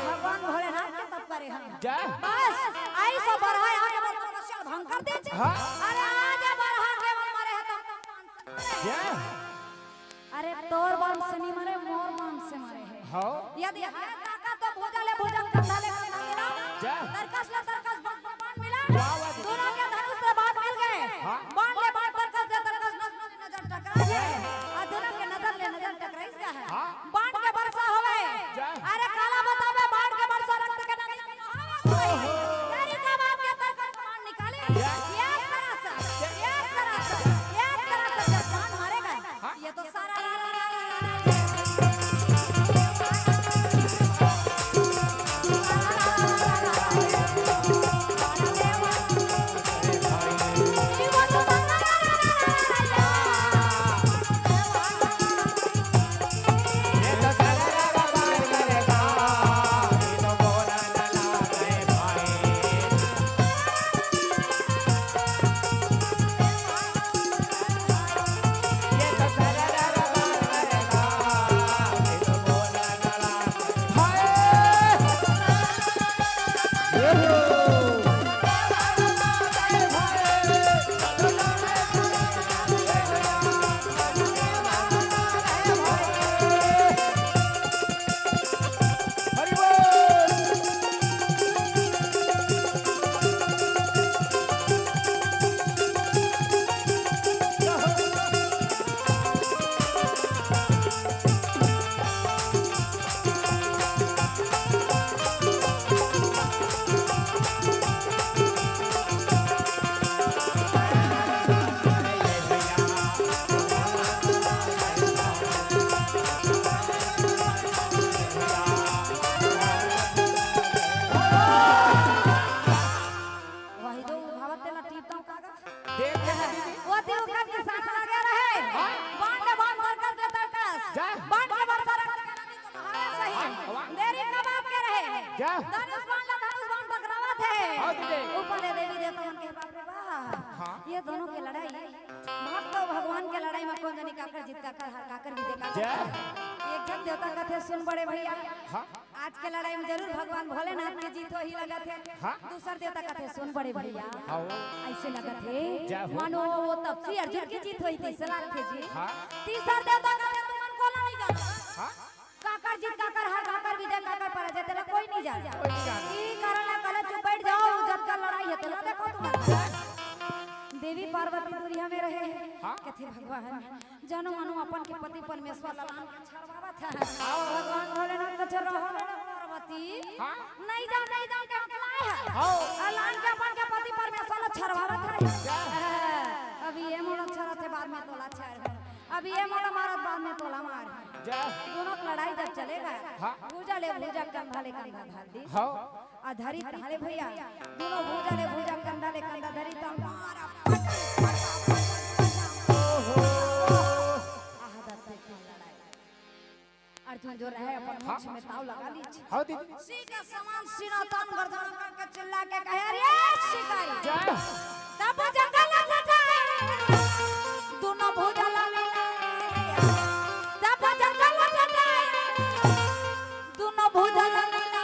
भगवान भोलेनाथ के तप करे हम। जा। बस, आई सब बरहा यहाँ के तपस्या भंग कर दे। हाँ। अरे आज बरहा के मन मारे है तब। जा। अरे तोर बांस से नहीं मरे, मोर बांस से मरे है। हाँ। यदि है ताकत तो भुजा ले भुजा, कंधा ले कंधा मिला। जा। तरकस ले तरकस, बाण, बाण, बाण मिला। वाह, वाह। दोनों के धनुष से बाण मिल गए। हाँ। बाण ले बाण, तरकस ले तरकस, नजर टकरा गए। और दोनों के नजर ले नजर टकराई क्या है? हाँ। बाण के वर्षा हो गए। जय। अरे काला बतावे, बाण के वर्षा रक्त के नदी में बहावे। ओहो। तेरी का बाप के तरकस बाण निकाले। जय। ये तरह से, ये तरह से, ये तरह से जब बाण मारेगा, हाँ। ये तो सारा रा रा रा रा रा रा। वही तो उठावत तेला टीपता हूँ काका। देख, देख, देख। वो दिल का निशाना लगे रहे। हाँ। बांध, बांध, भर कर दे तरकस। जा। बांध के भर सारा करके नदी को बहावे सही। हाँ, वाह। देरी कब आपके रहे? जा। धनुष बांध ला, धनुष बांध पकड़ावत हे। हाँ, दीदी। ऊपर ले देवी देवता मन के बाप रे बाप। हाँ। ये दोनों की लड़ाई, भक्त अउ भगवान के लड़ाई में कौन जानी काकर जीत, काकर हार, काकर विजय, काकर जा। एक जन देवता कथे, सुन बड़े भैया। हाँ। आज के लड़ाई में जरूर भगवान भोलेनाथ के जीत होही लगत हे। हाँ। दूसर देवता कथे, सुन बड़े भैया। हाँ। ऐसे लगत हे, जय हो। मानो वो तपसी अर्जुन की जीत होही, तीसरा थे जी। हाँ। तीसर देवता कथे, तुमन कोला नहीं जाना। हाँ। काकर जीत, काकर हार, काकर विजय, काकर पराजय, तेला कोई नहीं जाना। कोई नहीं जाना। ई कारण ला कहले, चुप बैठ जाओ, जब का लड़ाई है, तेला देखो तुमन। देवी पार्वती दुरिहा में रहे। हाँ। कथे, भगवान, जनो मनो अपन के पति परमेश्वर ला लान के छरवावत हे। हाँ। भगवान भोलेनाथ के छरवा पार्वती। हाँ। नहीं जान, नहीं जान के हकलाए हे। हाँ। अउ लान के अपन के पति परमेश्वर ला छरवावत हे। जा। अभी ये मोला छरत हे, बाद में तोला छर। अभी ये मोला मारत, बाद में तोला मार। जा। दोनों की लड़ाई जब चलेगा, हाँ। भुजा ले भुजा, कंधा ले कंधा धर दी। हाँ। आ धरी ताले भैया, दोनों भुजा ले भुजा, कंधा ले कंधा धरी त मारा। ओहो। आहा, दत्ते की लड़ाई। अर्जुन जो रहे अपन हाँ। मुछ में ताव लगा लीजिए। हाँ दीदी। सिंह के समान सिंह तान गर्जना करके चिल्ला के कहे, "अरे शिकारी, जय। तब जंगल में जाए, दोनों भुजा ला मिला, तब जंगल में जाए।" दोनों भुजा ला मिला।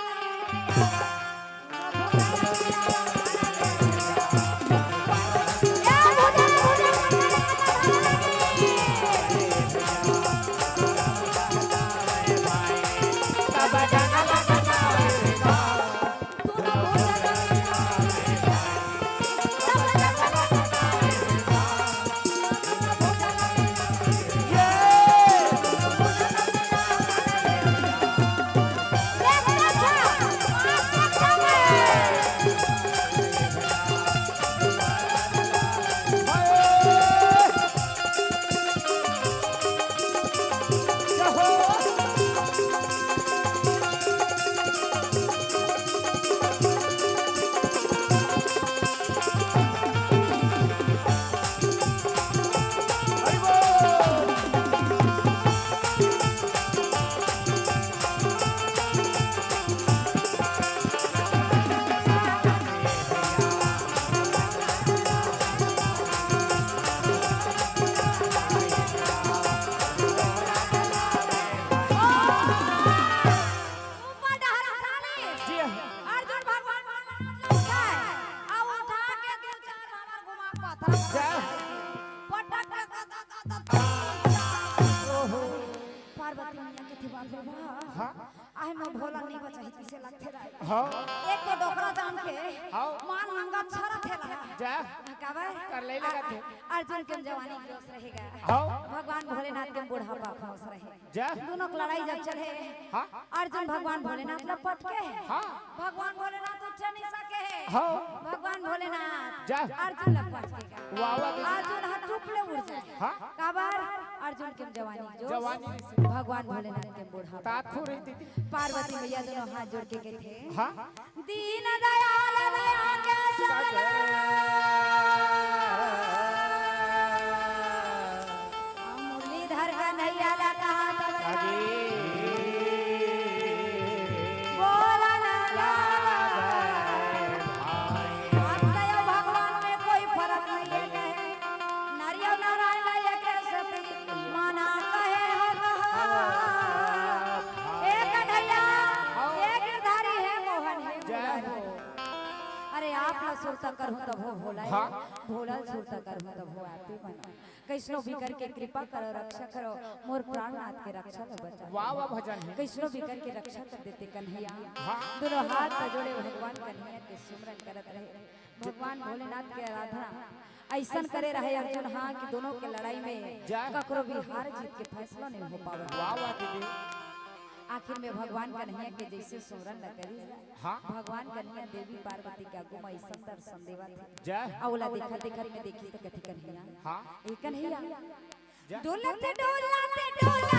तरफ जा। पटक के दा, दा, दा, दा, दा। ओहो। पार्वती मैया कथे, "बाप रे बाप। हाँ। आहे मोर भोला नइ बचाही, कइसे लगथे रे।" हाँ। एक तो डोकरा जान के हाँ। मार नंगा छरत हे ला। जा। काबर? कर ले लगा थे। अर्जुन के जवानी जोश रहेगा। हाँ। भगवान भोलेनाथ के बुढ़ापा फंस रहे। जा। दोनों के लड़ाई जब चले, हाँ। अर्जुन भगवान भोलेनाथ ला पटके हे। हाँ। भगवान भोलेनाथ उठ नहीं सके हे। हाँ। भगवान भोलेनाथ जा। अर्जुन ला पटकेगा। वाह, वाह, दीदी। अर्जुन ह चुप ले उड़ जाए। हाँ। काबर? अर्जुन के जवानी जोश, जवानी से। भगवान भोलेनाथ के बुढ़ापा। तात फुर रही दीदी। पार्वती मैया दोनों हाथ जोड़ के कथे, हाँ। दीन दयाल दया के सागर। मुरलीधर कन्हैया ला कहा था। बोला ना। आप दया भगवान में कोई फर्क नहीं है। नरिया नारायण एक सती माना कहे हो कहा। ए कन्हैया, ए गिरधारी हे मोहन हे जय हो। अरे आप ला सुरता करहूं तब हो भोला, हाँ। भोला सुरता करहूं तब हो आरती बनो। कइसनो भी करके कृपा करो, रक्षा करो, मोर प्राणनाथ के रक्षा ला बचा। वाह, वाह भजन है। कइसनो भी करके रक्षा कर देते कन्हैया। हाँ। दोनों हाथ जोड़े भगवान कन्हैया के सुमरन करत रहे। भगवान भोलेनाथ के आराधना अइसन करे रहे अर्जुन, हाँ, कि दोनों के लड़ाई में जय। ककरो भी हार जीत के फैसला नहीं हो पावत। वाह, वाह दीदी। आखिर में भगवान कन्हैया के जइसे सुमरन न करी जाए। हाँ। भगवान कन्हैया देवी पार्वती के आगू में अइसन दर्शन देवत हे। जय। अउ ओला देखत देखत में देखी त कथे कन्हैया। हाँ। ए कन्हैया। जय। डोलत डोलत डोलत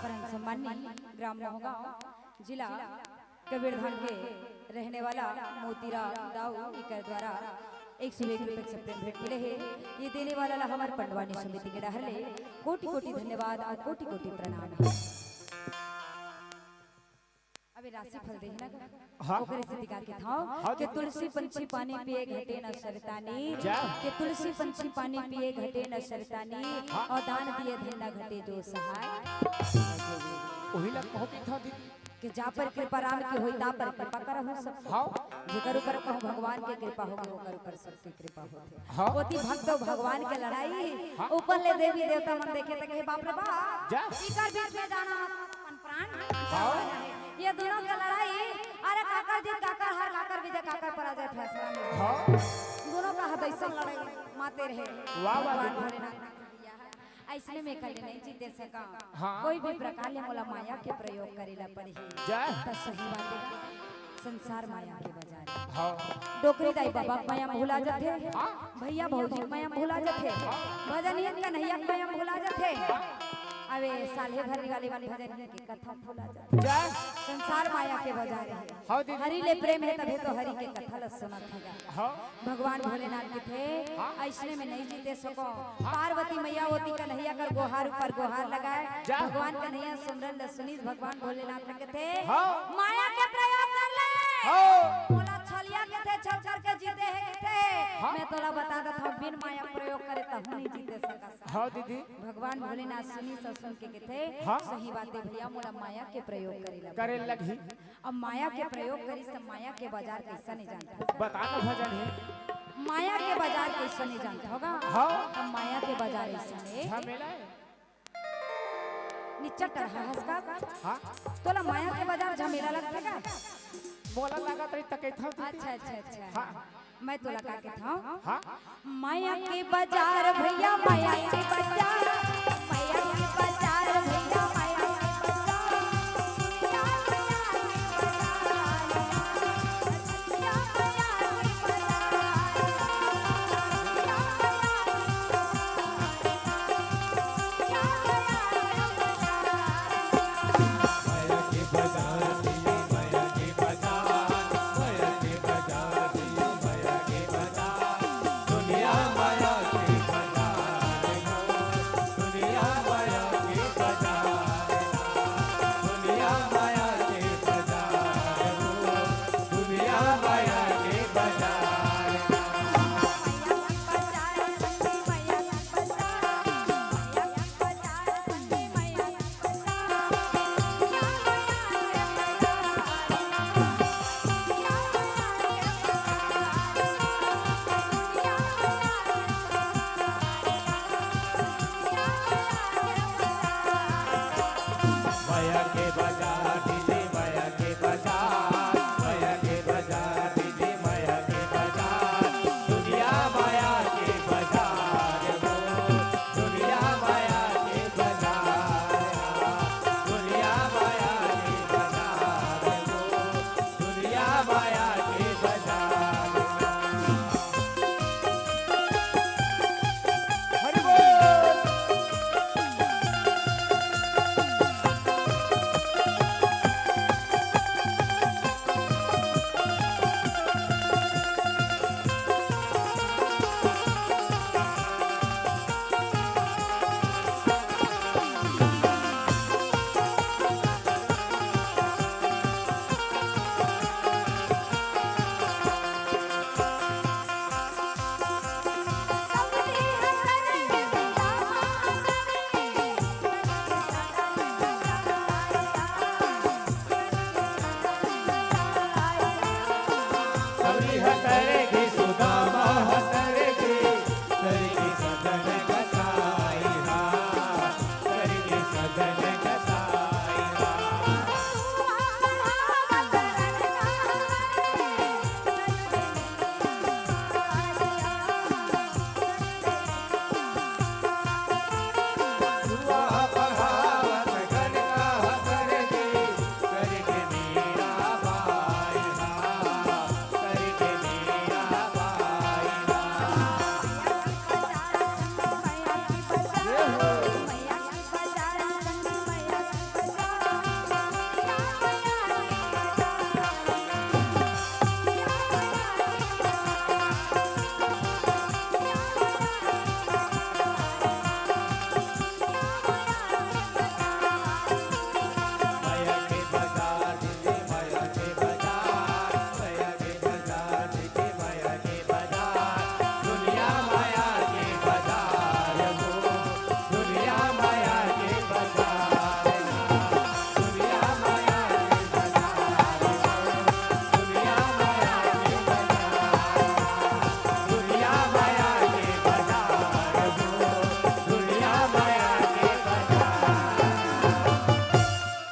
परम सम्माननीय ग्राम मोहगांव, जिला कबीरधाम के रहने वाला मोतीराम दाऊ इकर द्वारा एक सौ एक रुपए के प्रेम भेंट मिले हे। ये देने वाला ला हमर पंडवानी समिति के डहर ले कोटि कोटि धन्यवाद अउ कोटि कोटि प्रणाम हे। अबे राशि फल देही ना, हाँ। ओकरे से दिखा के थाव हाँ, कि दीदी। तुलसी पंछी पानी पिए घटे न शरतानी, जा। कि तुलसी पंछी पानी पिए घटे न शरतानी, हाँ। अउ दान दिए धन न घटे जो सहाय। ओही ला कहो कि था दीदी। कि जा पर कृपा राम की होई, ता पर कृपा करहु सब। हाँ। जेकर ऊपर कहूँ भगवान के कृपा होगे, ओकर ऊपर सबके कृपा होथे। हाँ। ओती भक्त अउ भगवान के लड़ाई, हाँ। ऊपर ले देवी देवता मन देखे त कहे, "बाप रे बाप, जा। इकर बीच में जाना अपन प्राण।" हाँ। ये दोनों के लड़ाई, अरे काकर जीत, काकर हार, काकर विजय, काकर पराजय फैसला नहीं। हाँ। दोनों का हदैसन लड़ाई माते रहे। वाह, वाह, भगवान दीदी। भोलेनाथ ने दिया है। अइसने में कल नहीं जीते सका। हाँ। कोई भी प्रकार ले मोला माया के प्रयोग करे ला पड़ही। जय। त सही बात हे, संसार माया के बाजार हे। हाँ। डोकरी दाई बाबा के माया भुला जाथे। हाँ। भैया भौजी के माया भुला जाथे। हाँ। भजनिया कन्हैया के माया भुला जाथे। हाँ। अबे साले भरी वाले मन भजन के कथा भुला जाथे। संसार माया के बजार हे। हाँ दीदी। हरि ले प्रेम हे तभे तो हरि के कथा ल सुनत हे गा। हाँ। भगवान भोलेनाथ कथे, हाँ। अइसने में नहीं जीते सको। हाँ। पार्वती मैया ओती कन्हैया कर गोहार ऊपर गोहार लगाए। जा। भगवान कन्हैया सुमरन ल सुनिस, भगवान भोलेनाथ कथे, हाँ। माया के प्रयोग कर ले। हाँ। मोला छलिया कथे, छल करके जीते हे कथे। हाँ। मैं तोला बता देत हँव, बिन माया प्रयोग करे तहूँ नहीं जीते सकस। हाँ दीदी। भगवान भोलेनाथ सुनिस अउ सुन के कथे, हाँ। सही बात हे भैया, मोला माया के प्रयोग करे ला करे लगही। अब माया के प्रयोग करिस त माया के बजार कइसने जानत हस? बता ना भजन हे। माया के बजार कइसने जानत हस गा? हाँ। अब माया के बजार अइसने हे। झमेला हे। निच्चट टड़हा हस का? हाँ। तोला माया के बजार झमेला लगथे का? मोला लागत रही त कहिथँव दीदी। अच्छा, अच्छा, अच्छा। हाँ। मैं तोला का कहिथँव? हाँ। माया के बजार भैया, माया के बजार, माया के बजार भैया, माया के बजार।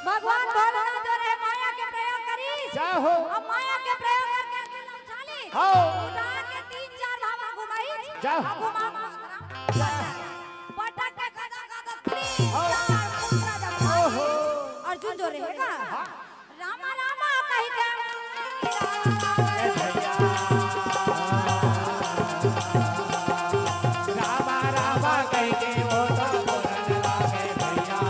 भगवान भोलेनाथ जो रहे माया के प्रयोग करिस। जय हो। अब माया के प्रयोग करके ललचालिस। हाँ। उठा के तीन चार धावा घुमाइस। जय हो। अब घुमा पटक के गदा गदा तीन हाँ। चार मुद्रा जब ओहो। अर्जुन जो रहे का? हाँ। रामा रामा कहि के ए भैया। रामा रामा कहि के वो तो बोलन लागे भैया।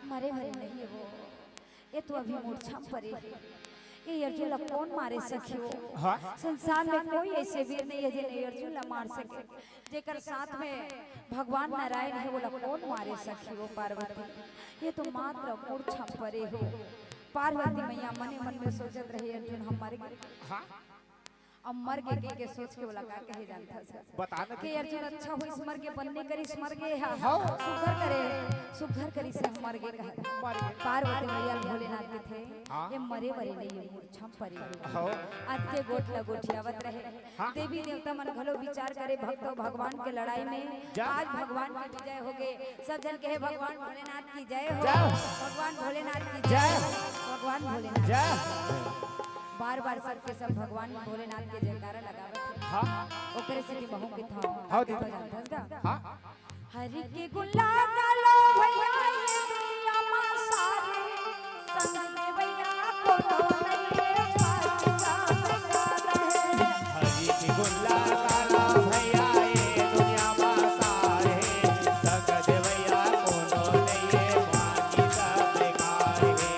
मरे भरे नहीं हे वो, ये तो अभी मूर्छा म परे हे। ये अर्जुन ला कोन मारे सखी हो? हाँ। संसार में कोई ऐसे वीर नहीं है जिन्हें अर्जुन ला मार सके, जेकर साथ में भगवान नारायण है, वो ला कोन मारे सखी हो पार्वती? ये तो मात्र मूर्छा म परे हो। पार्वती मैया मने मन में सोचत रहे, अर्जुन हम मर गे। हाँ। अब मर गे के, के सोच के ओला का कहे जानथस? बता न के दीदी। अर्जुन अच्छा होइस मर गे, बन्ने करिस मर गे हा। हाँ। सुघर करे, सुघर करिस हे मर गे कहा। मर गे। पार्वती मैया भोलेनाथ के थे, हाँ। ये मरे वरे नहीं, ये मूर्छा म परे। हाँ। अतके गोठ ला गोठियावत रहे। हाँ। देवी देवता मन घलो विचार करे, भक्त अउ भगवान के लड़ाई में जा। आज भगवान की विजय हो गे। सब झन कहे भगवान भोलेनाथ की जय हो। जय। भगवान भोलेनाथ की जय। जय। भगवान भोलेनाथ जय। बार बार सबके सब भगवान भोलेनाथ के जयकारा लगावत हे। हाँ। ओकरे सेती महूं के था। हाँ दीदी। जानथस गा? हाँ। हरि के गुण ला गालो भैया ये दुनिया मा सारे, संग देवैया कोनो नइये पास का बता दे। हरि के गुण ला गालो भैया ये दुनिया मा सारे, संग देवैया कोनो नइये बाकी सब बेकार हे।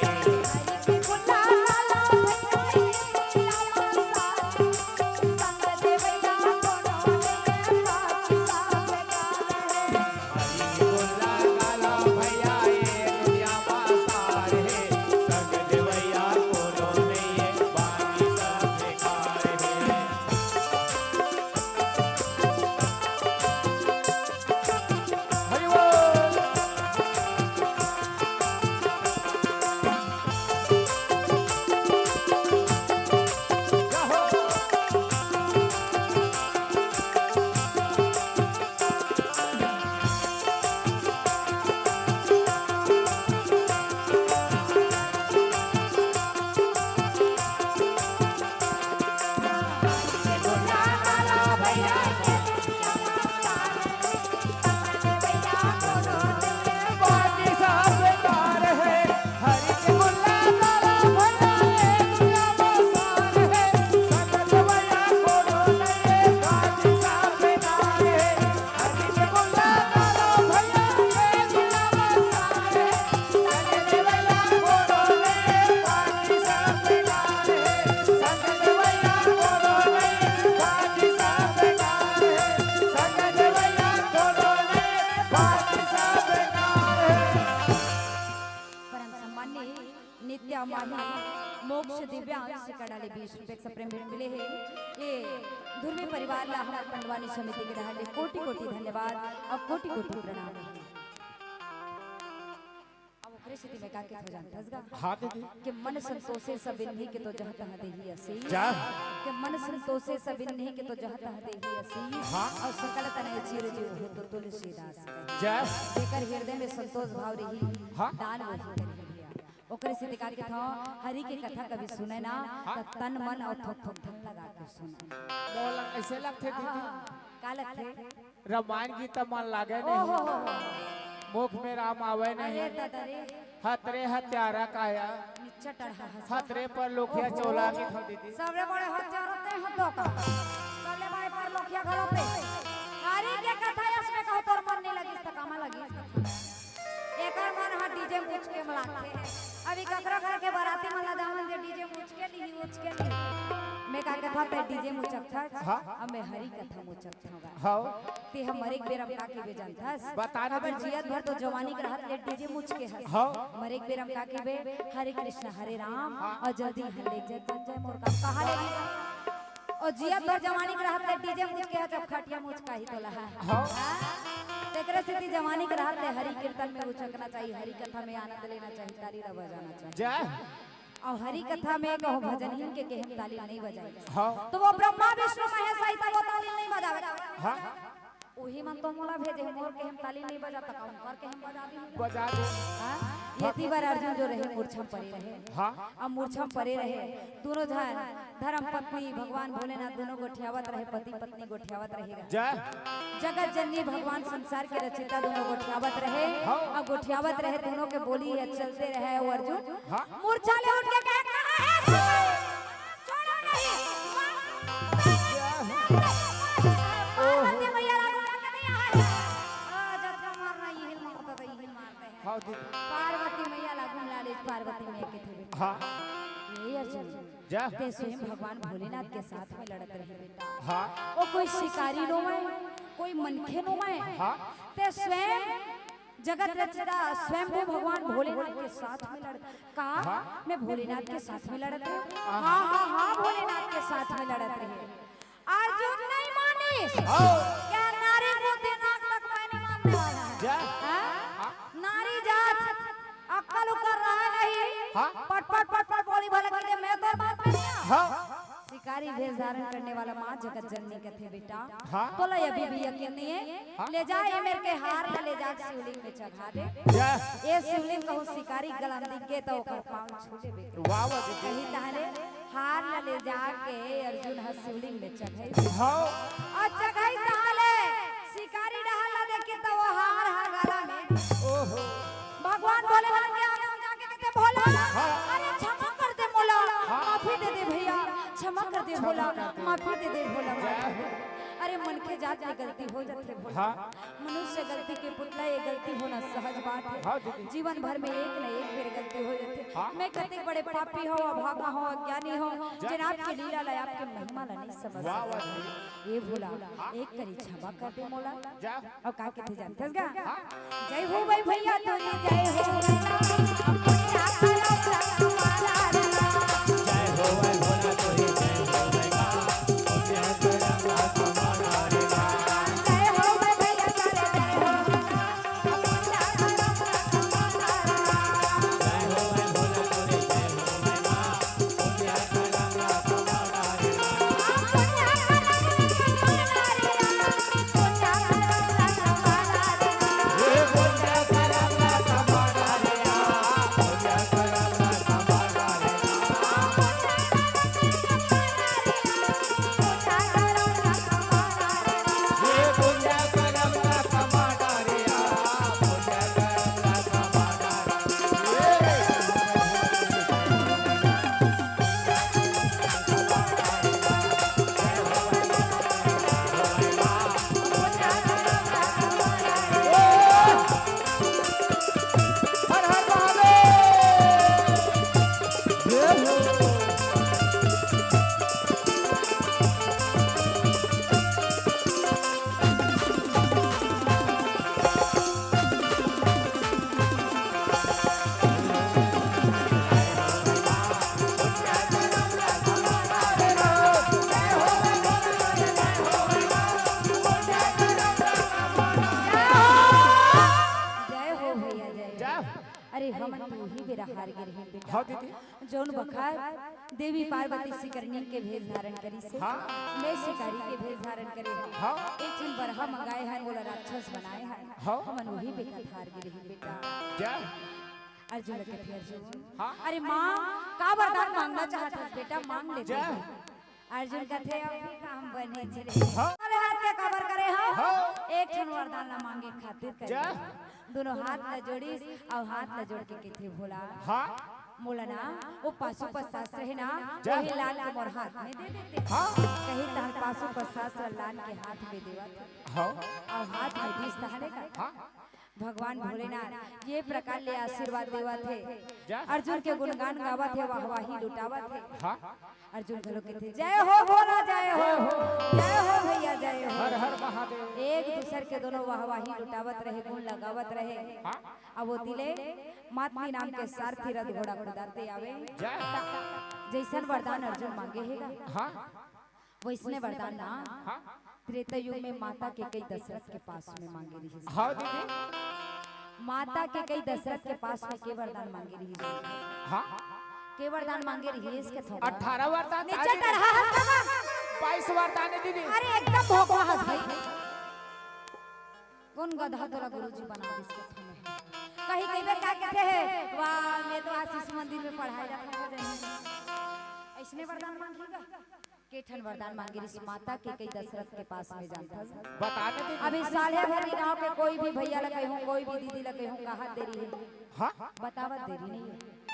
परम सम्माननीय नित्या माही मोक्ष दिव्यांश कड़ा ले बीस रुपये के प्रेम भेंट मिले हे। ये धुर्वी परिवार ला हमर पंडवानी समिति के डहर ले कोटि कोटि धन्यवाद अउ कोटि कोटि प्रणाम हे। अब ओकरे सेती मैं का कहत हों जानथस गा? हाँ दीदी। के मन संतोषे सबिनही के तो जहाँ तहाँ देही असीस। जा। के मन संतोषे सबिनही के तो जहाँ तहाँ देही असीस। हाँ। अउ सकल तनय चिरंजीव हो तो तुलसीदास कहे। जा। जेकर हृदय में संतोष भाव रही, हाँ। दान वही करही भैया। ओकरे सेती का कहत हों, हरि के कथा कभी सुने ना, हाँ। त तन मन अउ थोक थोक धन लगा के सुने। मोला कइसे लगथे दीदी? आहा, का लगथे? रामायण गीत मन लागे नहीं। ओहो हो हो। मुख में राम आवे नहीं। अरे दादा रे। हतरे हत्यारा काया। निच्चा टड़हा हंस। हतरे परलोकिया ओहो। चोला गीत हो दीदी। सबले बड़े हत्यारा ते हो तो का। सबले बड़े परलोकिया घलो पे। अरे के कथा यस में कहो तोर मन नहीं लगिस त कामा लगिस। एकर मन ह डीजे मुचके म लागथे। अभी ककरो घर के बराती मन ला जावन दे डीजे मुचके लिही, उचके लिही। मैं का कथा ते डीजे मुचकथस, हाँ। अब मैं हरी कथा मुचक हाँ। ते ह मरे के बेरा म का कहिबे जानथस? बता ना अबर दीदी। जियत भर तो जवानी के रहत ले डीजे मुचके हस। हाँ। मरे के बेरा म का कहिबे, हरे कृष्ण हरे राम, हाँ। अउ जल्दी हल्ले जय जय जय मोर काम कहा ले। अउ जियत भर जवानी के रहत ले डीजे मुचके हस, जब खटिया मुचकाही तोला। हाँ। हाँ? तेकरे सेती जवानी के रहत ले हरि कीर्तन में उचकना चाहिए, हरि कथा में आनंद लेना चाहिए, ताली ला बजाना चाहिए। जय। अउ हरि कथा में कहूँ भजनहीन के केहे म ताली नहीं बजाई। हाँ। तो वो ब्रह्मा विष्णु महेश आई तब वो ताली नहीं बजावे। हाँ। उही मन तो मोला भेजे, मोर केहे म ताली नहीं बजाता, कहूँ कर केहे म बजा दी। बजा दे। हाँ? ये तीबर अर्जुन जो रहे मूर्छा म परे रहे। हाँ। अब मूर्छा म परे रहे, दोनों झन धर्म पत्नी भगवान भोलेनाथ दोनों गोठियावत रहे, पति पत्नी गोठियावत रहे। जय। जगत जननी भगवान संसार के रचयिता दोनों गोठियावत रहे। हाँ। अब गोठियावत रहे, दोनों के बोली हे चलते रहे। वो अर्जुन हाँ। मूर्छा ले उठ के कहे, "कहाँ है शिव? छोड़ो नहीं।" पार्वती मैया ला गोठिया के नहीं आए। आ, जतका मारना, यही मारता था, यही मारते हैं। हाँ, दीदी। पार्वती पार्वती में कथे बेटा, हाँ। "हे अर्जुन, जा। ते स्वयं भगवान भोलेनाथ के साथ में लड़त रहे बेटा। हाँ। वो कोई शिकारी नोहय, कोई मनखे नोहय। हाँ। ते स्वयं जगत रचता स्वयंभू भगवान भोलेनाथ के साथ में लड़।" "का? हाँ। मैं भोलेनाथ के साथ में लड़त रहे?" हाँ। "हाँ, हाँ, हाँ, भोलेनाथ के साथ में लड़त रहे।" अर्जुन नहीं मानिस। हाँ। क्या नारी को दिमाग तक मैं नहीं मानने वाला है। क्या? हाँ? हाँ। नारी जात अक्कल उक्कल रहा नहीं। हाँ। पट पट पट पट बोली भला कि मैं तोर बाप नहीं हूँ। हाँ। शिकारी भेष धारण करने वाला माँ जगत जननी कथे बेटा। हाँ। तोला अभी भी यकीन नहीं है। हाँ। ले जा ये मेर के हार ला ले जा शिवलिंग में चढ़ा दे। क्या? ये शिवलिंग कहूँ शिकारी गला में दिख गे तो ओकर पाँव छू लेबे। वाह, वाह, दीदी। कही तहले हार ला ले जाके अर्जुन ह शिवलिंग में चढ़े। हाँ। अउ चढ़े तहले शिकारी डहर ला देखे त वो हार ह गला में। ओहो। भगवान भोलेनाथ के आगे में जाके कहथे, "भोला, हाँ। अरे क्षमा कर दे मोला, हाँ। माफी दे दे भैया, क्षमा कर दे भोला, क्षमा कर दे। माफी दे दे भोला।" जय हो। अरे मनखे जात ले गलती हो जाथे भोला। हाँ। मनुष्य गलती के पुतला, ये गलती होना सहज बात है। हाँ, दीदी। जीवन भर में एक न एक बेर गलती हो जाथे। हाँ। मैं कतेक बड़े पापी हूँ, अभागा हूँ, अज्ञानी हूँ, जा। जेन आपके लीला ला, आपके महिमा ला नहीं समझ वाह, वाह, सके। दीदी। ये भोला, हाँ। एक करी क्षमा कर दे मोला। जा। अउ का कथे जानथस गा? हाँ। जय हो भाई भैया तोरी, जय हो। जय हो भैया, जय हो। जय हो। अरे, हमन तो उही बेरा हार गे रहेन बेटा। हाँ, दीदी। जौन बखत देवी पार्वती शिकारनी के भेष धारण करिस हे, हाँ। मैं शिकारी के भेष धारण करे हंव। हाँ। एक ठन बरहा मंगाए हन, ओला राक्षस बनाए हन। हाँ। हमन उही बेरा हार गे रहेन बेटा। जय। अर्जुन ल कथे, "अर्जुन, हाँ। अरे मांग, का वरदान मांगना चाहत हस बेटा, मांग ले।" जय। अर्जुन कथे, "अभी काम बने चले।" हाँ। भोलेनाथ के काबर करे हंव? हाँ। एक ठन वरदान ला मांगे खातिर करे जा। हंव। दोनों हाथ ला जोड़िस अउ हाथ ला जोड़ के कथे, "भोला, हाँ। मोला ना वो पाशुपत शास्त्र हे ना, जा। वही लान के मोर हाथ में दे देते।" हाँ। कही तहन पाशुपत शास्त्र लान के हाथ में देवत हे। हाँ। अउ हाथ में दिस तहने का हाँ। भगवान भोलेनाथ ये प्रकार ले आशीर्वाद देवत हे। जा। अर्जुन के गुणगान गावत हे, वाहवाही लुटावत हे। हाँ। अर्जुन घलो कथे, "जय हो भोला, जय हो, जय हो। जय हो भैया, जय हो।" हर हर महादेव। एक दूसर के दोनों वाहवाही लुटावत रहे, गुण लगावत रहे। हाँ। अब ओती ले मातली नाम के सारथी रथ घोड़ा कुदारते आवे। जय। जइसन वरदान अर्जुन मांगे हे गा। हाँ। वइसने वरदान ना हाँ। त्रेता युग में माता कैकई दशरथ के पास में मांगे रहिस। हाँ दीदी। माता कैकई दशरथ के पास में के वरदान मांगे रहिस? हाँ। के वरदान मांगे रहिस के थोड़ा? अठारह वरदान नीचे था दीदी। चढ़ा हस का? बाईस वरदान हे दीदी। अरे एकदम भोकवा हस भाई। कोन गधा तोला गुरुजी बना दिस के थोड़ा? कहीं कहिबे का कथे हे, "वाह, मैं तो आशीष मंदिर में पढ़ाए जात हंव।" अइसने वरदान मांगे गा। के ठन वरदान मांगे रिहिस माता कैकई दशरथ के पास में जानथस? बता दे दीदी। अभी साल्हेभर गांव के कोई भी भैया ला कहिहूं, कोई भी दीदी ला कहिहूं, कहां देरी हे? हाँ? बतावत देरी नहीं हे।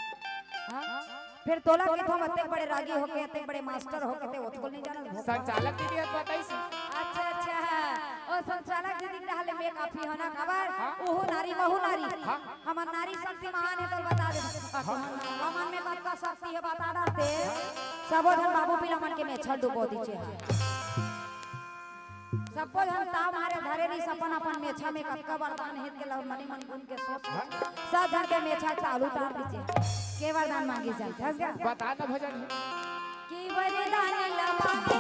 हाँ? फिर तोला कहिथंव अतेक बड़े रागी होके, अतेक बड़े मास्टर होके, ते ओतको नहीं जानस भोकवा। संचालक दीदी हर बताइस। अच्छा, अच्छा। ओ संचालक दीदी के डहर ले मैं काफी हंव ना, काबर? हाँ? ओहू नारी, महू नारी। हाँ। हमर नारी शक्ति महान हे, तोला बता दे। हमन में कतका शक्ति हे बता डरते। सबो झन बाबू पीला मन के मेछा डुबो दीचे हे। सबो झन ताव मारे धरे रहिस अपन अपन मेछा में कतका वरदान हे के लव मनी मन गुन के सोच। सब झन के मेछा चालू तार दीचे। के वरदान मांगिस जानथस गा? बता ना भजन हे। कि वरदान ला मांगे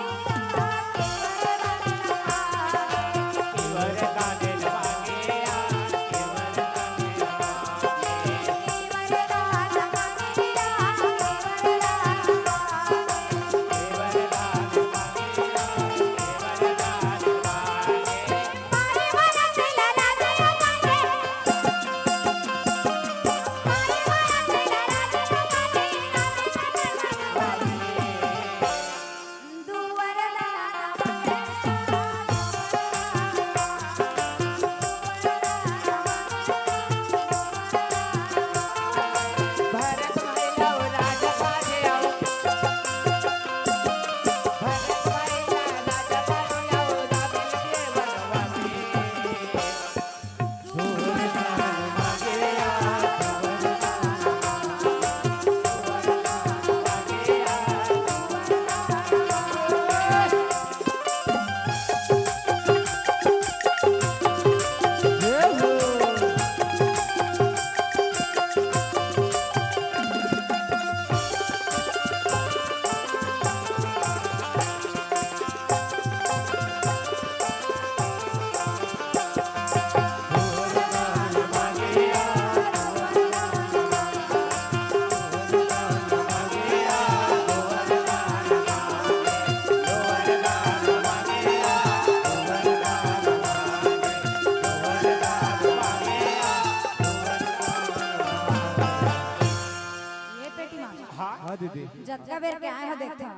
ये पेटी मार। हाँ। हाँ दीदी। जतका बेर के आए हो देखा।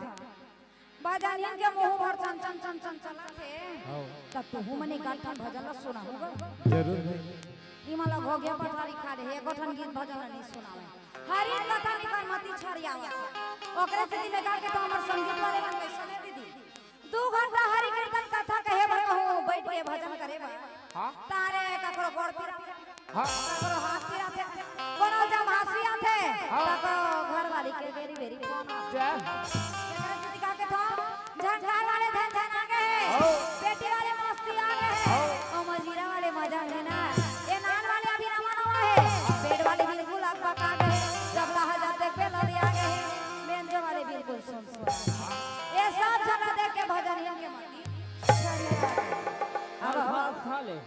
भजनियन के मुंह भर चन चन चन चन चलत हे। हाँ। तब तुहू मन एकाध ठन भजन ला सुनाहू गा। जरूर। इमा ला घोघिया पठारी खा ले, एको ठन गीत भजन ला नहीं सुनावे। हरि कथा निकर मती छरियावा। ओकरे से दिने गा के तो हमर संगीत वाले मन कैसे दे दीदी। दू घंटा हरि कीर्तन कथा कहे बर कहूँ, बैठ के भजन करे बर। हाँ। तारे ककरो गोड़ पिराथे, हाँ। ककरो हाथ पिराथे, कोनो जब हंसी आथे, हाँ। ककरो घर वाली के बेरी बेरी फोन आथे। जय। एकरे से दिखा के तो झनकार वाले झन झन आ गए हैं, हाँ। पेटी वाले मस्ती आ गए हैं, हाँ। और मजीरा वाले मजा है ना। ये नान वाले अभी नवा नवा है, पेट वाले बिल्कुल अकबका गए, जब कहा जाते पे लड़िया गए, मेंजो वाले बिल्कुल सुन ये सब झगड़ा देख के भजनिया के मती। अब हाँ, खा ले।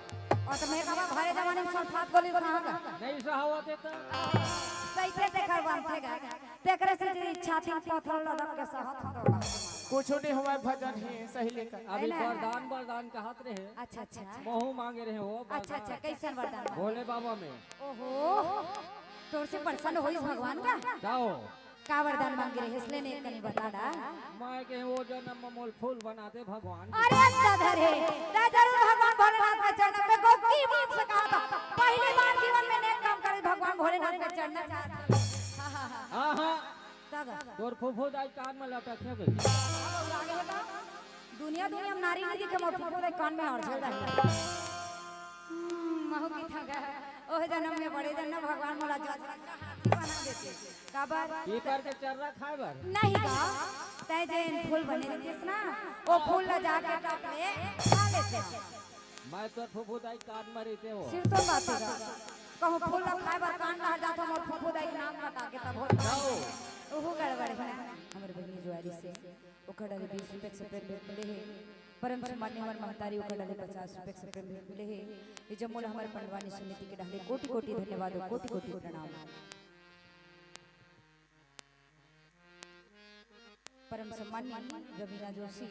और तो मैं कहा भरे जमाने में सल्फात गोली खाऊंगा। नहीं सहावत है तो। सही से देखर बनते गा। तेकरे से जी छाती में पत्थर लदक के सहत होगा। कुछ नहीं हुआ भजन ही सही लेकर। अभी है ना? वरदान वरदान कहत रहे। अच्छा, अच्छा। महू मांगे रहे हो अच्छा, वरदान। अच्छा, कैसन वरदान मांगे? भोले बाबा में। ओहो, तोर से प्रसन्न होइस भगवान का? जाओ। का वरदान मांगे रहे, इसलिए ने कनी बता डा। मैं के वो जन्म में मोल फूल बना दे भगवान। अरे दादा रे, तै जरूर भगवान भोलेनाथ के चरण में गोकी बात से कहा था। पहली बार जीवन में नेक काम करे भगवान भोलेनाथ के चरण में। हाँ, हाँ, हाँ। हाँ, हाँ। तब तोर फुफुद आज कान में लटक है बेटी। अब और आगे होता। दुनिया, दुनिया में नारी नहीं दिखे, मोर फुफुद आज कान में और चल रहा है। हम्म, महू की था गा। ओह जन्म में बड़े जन्म भगवान मोला जज का हाथी बना देते। काबर? पीपर के चर्रा खाए बर। नहीं गा, तै जेन फूल बने रहिस ना, ओ फूल ला जाके काट ले, खा लेते। मैं तो फुफुद आज कान में रहते हो। सिर तो बात है। कहूँ फूल ला खाए बर कान डहर जात हो, मोर फुफुद आज नाम कटा के तब होता। जाओ। ओहू गड़बड़ है। हमर बहिनी जुआरी से ओकर डाले बीस रुपया के सप्रेम भेंट मिले हे। परम सम्मान्य हमर महतारी ओकर डाले पचास रुपया के सप्रेम भेंट मिले हे। ये जम्मो ला हमर पंडवानी समिति के डाले कोटि कोटि धन्यवाद और कोटि कोटि प्रणाम। परम सम्मान्य रवीना जोशी,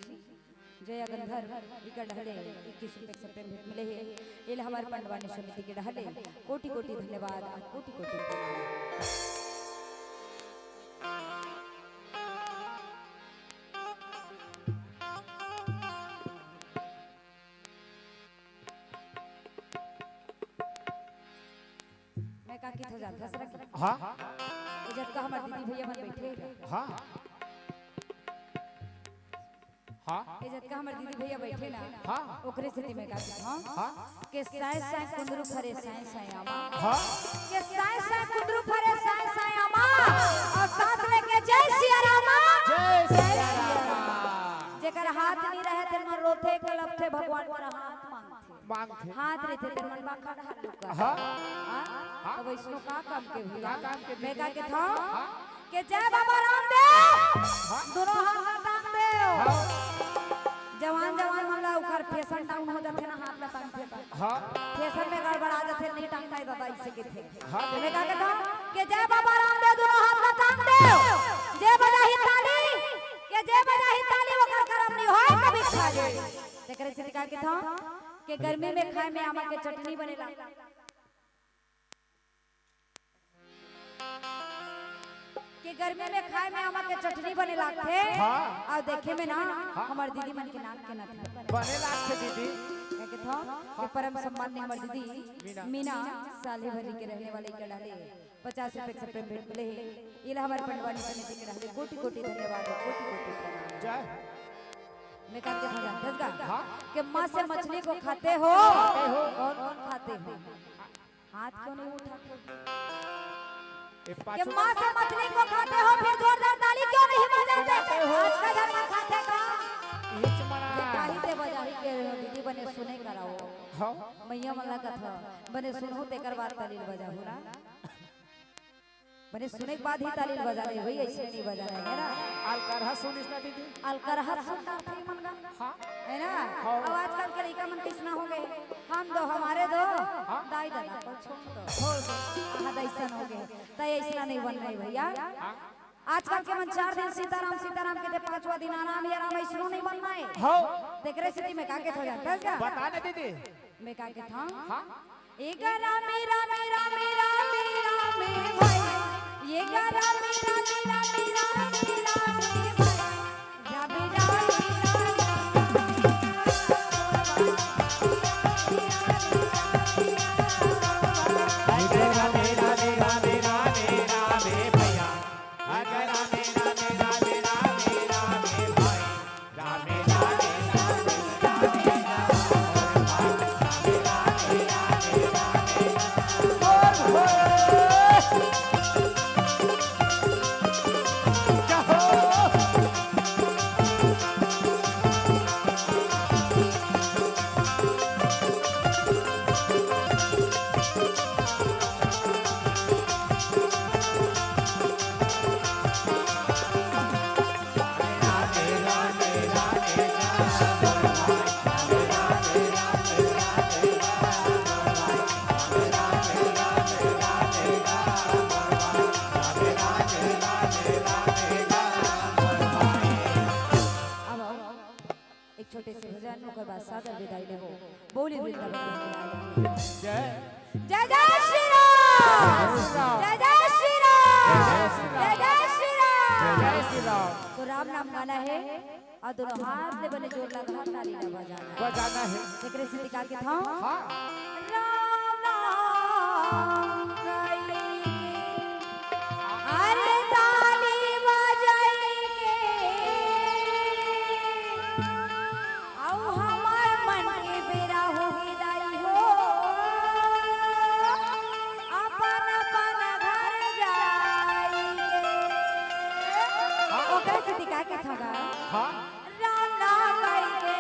जया गंधर्व, इकर डहले इक्कीस रुपया के सप्रेम भेंट मिले हे। एला हमर पंडवानी समिति के डहले कोटि कोटि धन्यवाद और कोटि कोटि प्रणाम। मैं का किथे जानथस रख। हाँ। ये जतका हमर दीदी भैया मन बैठे हे। हाँ। हाँ। ये जतका हमर दीदी भैया बैठे ना। हाँ। ओकरे सेती मैं का किथे, हाँ। हाँ। के साय साय कुंदरू फरे साय साय आमा। हाँ। के साय साय कुंदरू फरे साय साय आमा। रोथे, कलपथे, भगवान करा हाथ मांगथे। मांगथे। हाथ रहिथे तेन मन बा खड़ा हाथ लुका। हाँ। हाँ? हाँ। त वइसनो का काम के भइया? का काम के मैं दीदी? का कथंव? हाँ। के जय बाबा रामदेव। हाँ। दूनों हाथ ला टांग देव। हाँ। जवान जवान मन ला ओकर fashion down हो जाथे ना, हाथ ला टांगथे त। हाँ। Fashion में गड़बड़ा जाथे, नहीं टांगना हे दादा, अइसे कथे। हाँ। मैं का कथंव के जय बाबा रामदेव, दूनों हाथ ला टांग देव। जे बजाही ताली, के जे बजाही ताली, ओकर करम नहीं होय कभी खाली। तेकरे सेती का कथंव के गर्मी में खाए में आमा के चटनी बने ला। के गर्मी में खाए में आमा के चटनी बने लागथे। हाँ। अउ देखे में ना, हाँ। हमर दीदी मन के नाक के नथनी बने लागथे दीदी। का कथंव के परम सम्माननीय हमर दीदी मीना। मीना साल्हेभरी के रहने वाले के डाले पचास रुपए के प्रेम भेंट मिले हे। एला हमर पंडवानी समिति के रहले कोटि कोटि धन्यवाद अउ कोटि कोटि प्रणाम। जय। मैं का कथंव जानथस गा? हाँ। के मांस मछली को खाते हो? खाते हो। कौन कौन खाते हो? हाथ क्यों नहीं उठाते? ए, के पाछू मांस मछली को खाते हो, फिर जोरदार ताली क्यों नहीं बजाते? बजाते हो। आज का घर में खाते का? हिच मना। ये काहे ते बजाही के दीदी बने सुने कराओ। हाँ। मइया मन ला कथंव, बने सुनहू तेकर बाद ताली बजाहू ना। बने सुने के बाद ही ताली बजाना हे भई, अइसने नहीं बजाना हे, है ना? अलकरहा सुनिस ना दीदी? अलकरहा सुनना थे मन गा। हाँ। है ना? हाँ। अब आजकल के लइका मन कइसना हो गे, हम दो, हमारे दो, हाँ। दाई ददा को छोड़ दो। छोड़ दो। हाँ, त अइसन हो गे। त अइसना नहीं बनना हे भइया। हाँ। आजकल के मन चार दिन सीताराम, सीताराम कथे, पांचवा दिन आराम या राम, अइसनो नहीं बनना हे। हाँ। तेकरे सेती मैं का कथंव जानथस का? बता ना दीदी। मैं का कथंव? हाँ। ए गा रामे, रामे, रामे, रामे, रामे भाई। ए गा रामे, रामे, रामे, रामे, रामे भाई। रामे, रामे, रामे, रामे, रामे, रामे, रामे, रामे, रामे, रामे भैया। अगर रामे, रामे, रामे, रामे, रामे भाई। अब आओ, एक छोटे से भजन, ओकर बाद सादर विदाई लेबो। बोली वृंदावन बिहारी लाल की। जय। जय जय श्री राम। जय जय श्री राम। जय जय श्री राम। जय जय श्री राम। जय जय श्री राम। तो राम नाम गाना हे अउ दूनों हाथ ले बने जोर लगा ताली ला बजाना हे। बजाना हे। तेकरे सेती का कथंव? हाँ। राम नाम गाई के, अरे ताली बजाई के, अउ हमर मन के बेरा होगे दाई हो, अपन अपन घर जाई के। हाँ। ओकरे सेती का कथंव गा? हाँ। राम नाम गाई के।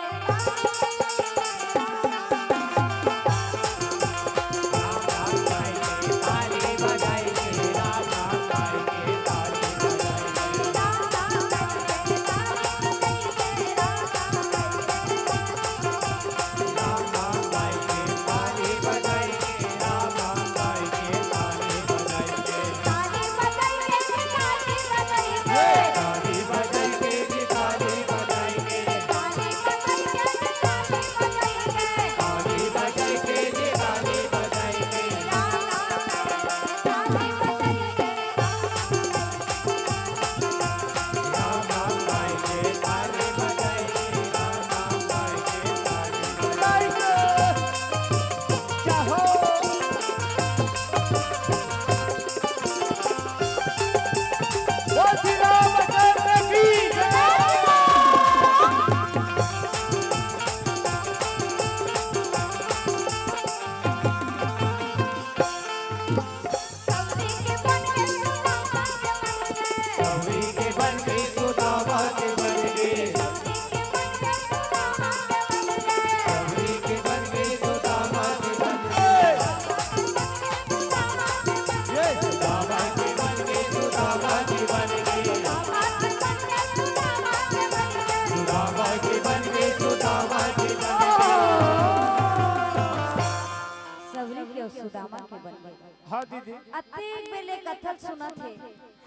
अतेक बेले कथक सुनत हे,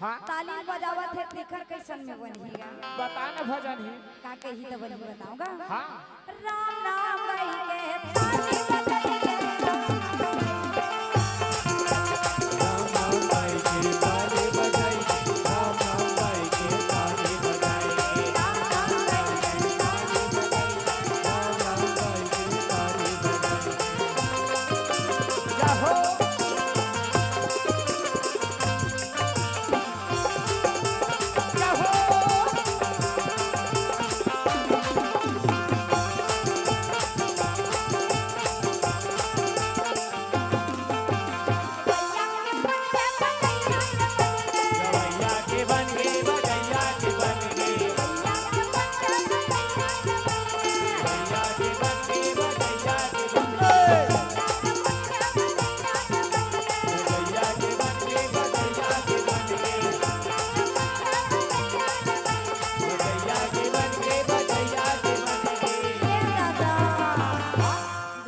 हाँ। ताली बजावत हे, तेखर कइसन में बनही गा? बता न भजन ही। का कही त बनही बताऊंगा। हाँ। राम नाम गाई के ताली बजाई के।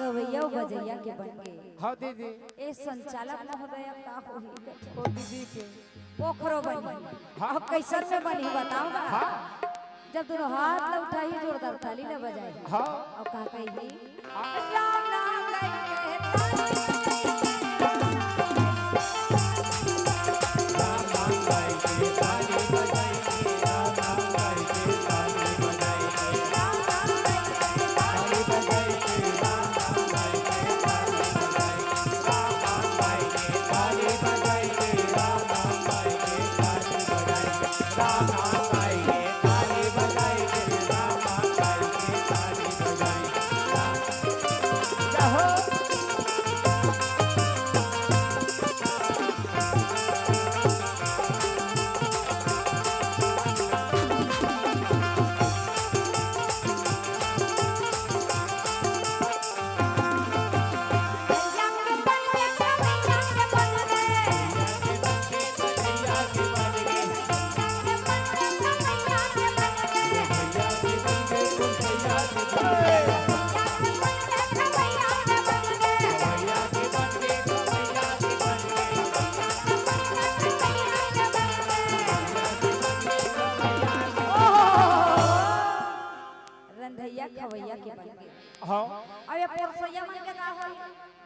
गवैया अउ बजैया के बन के। हाँ दीदी। ए संचालक महोदय, अब का होही? ओ दीदी के। ओखरो बनी। हाँ। अब कइसन में बनही बताओ ना। हाँ। जब दुनों हाथ ल उठाही, जोरदार ताली ल बजाही। हाँ। अउ का कही? राम नाम गाई के ताली बजाई। रंधैया खवैया के बन के। हाँ। अब ये पोरसैया मन के का होई?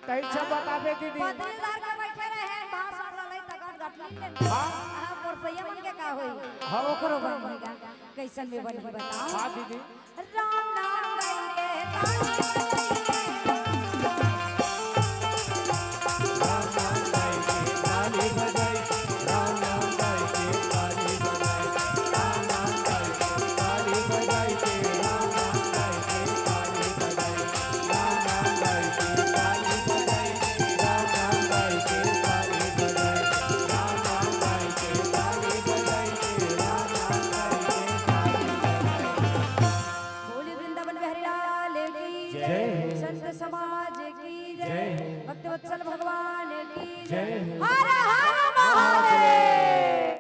तैं सब बताबे दीदी। बदलदार के बैठे रहे, भाषण ललई तगन गटली ले। हाँ। हाँ, पोरसैया मन के का होई? हाँ। ओकरो बन होई गा। कइसन में बनही बताओ? हाँ दीदी। राम नाम गाई के ताली बजाई के। बोलिए वृंदावन बिहारी लाल की जय। संत समाज की जय। जय। भक्तवत्सल भगवान की जय। जय। हर हर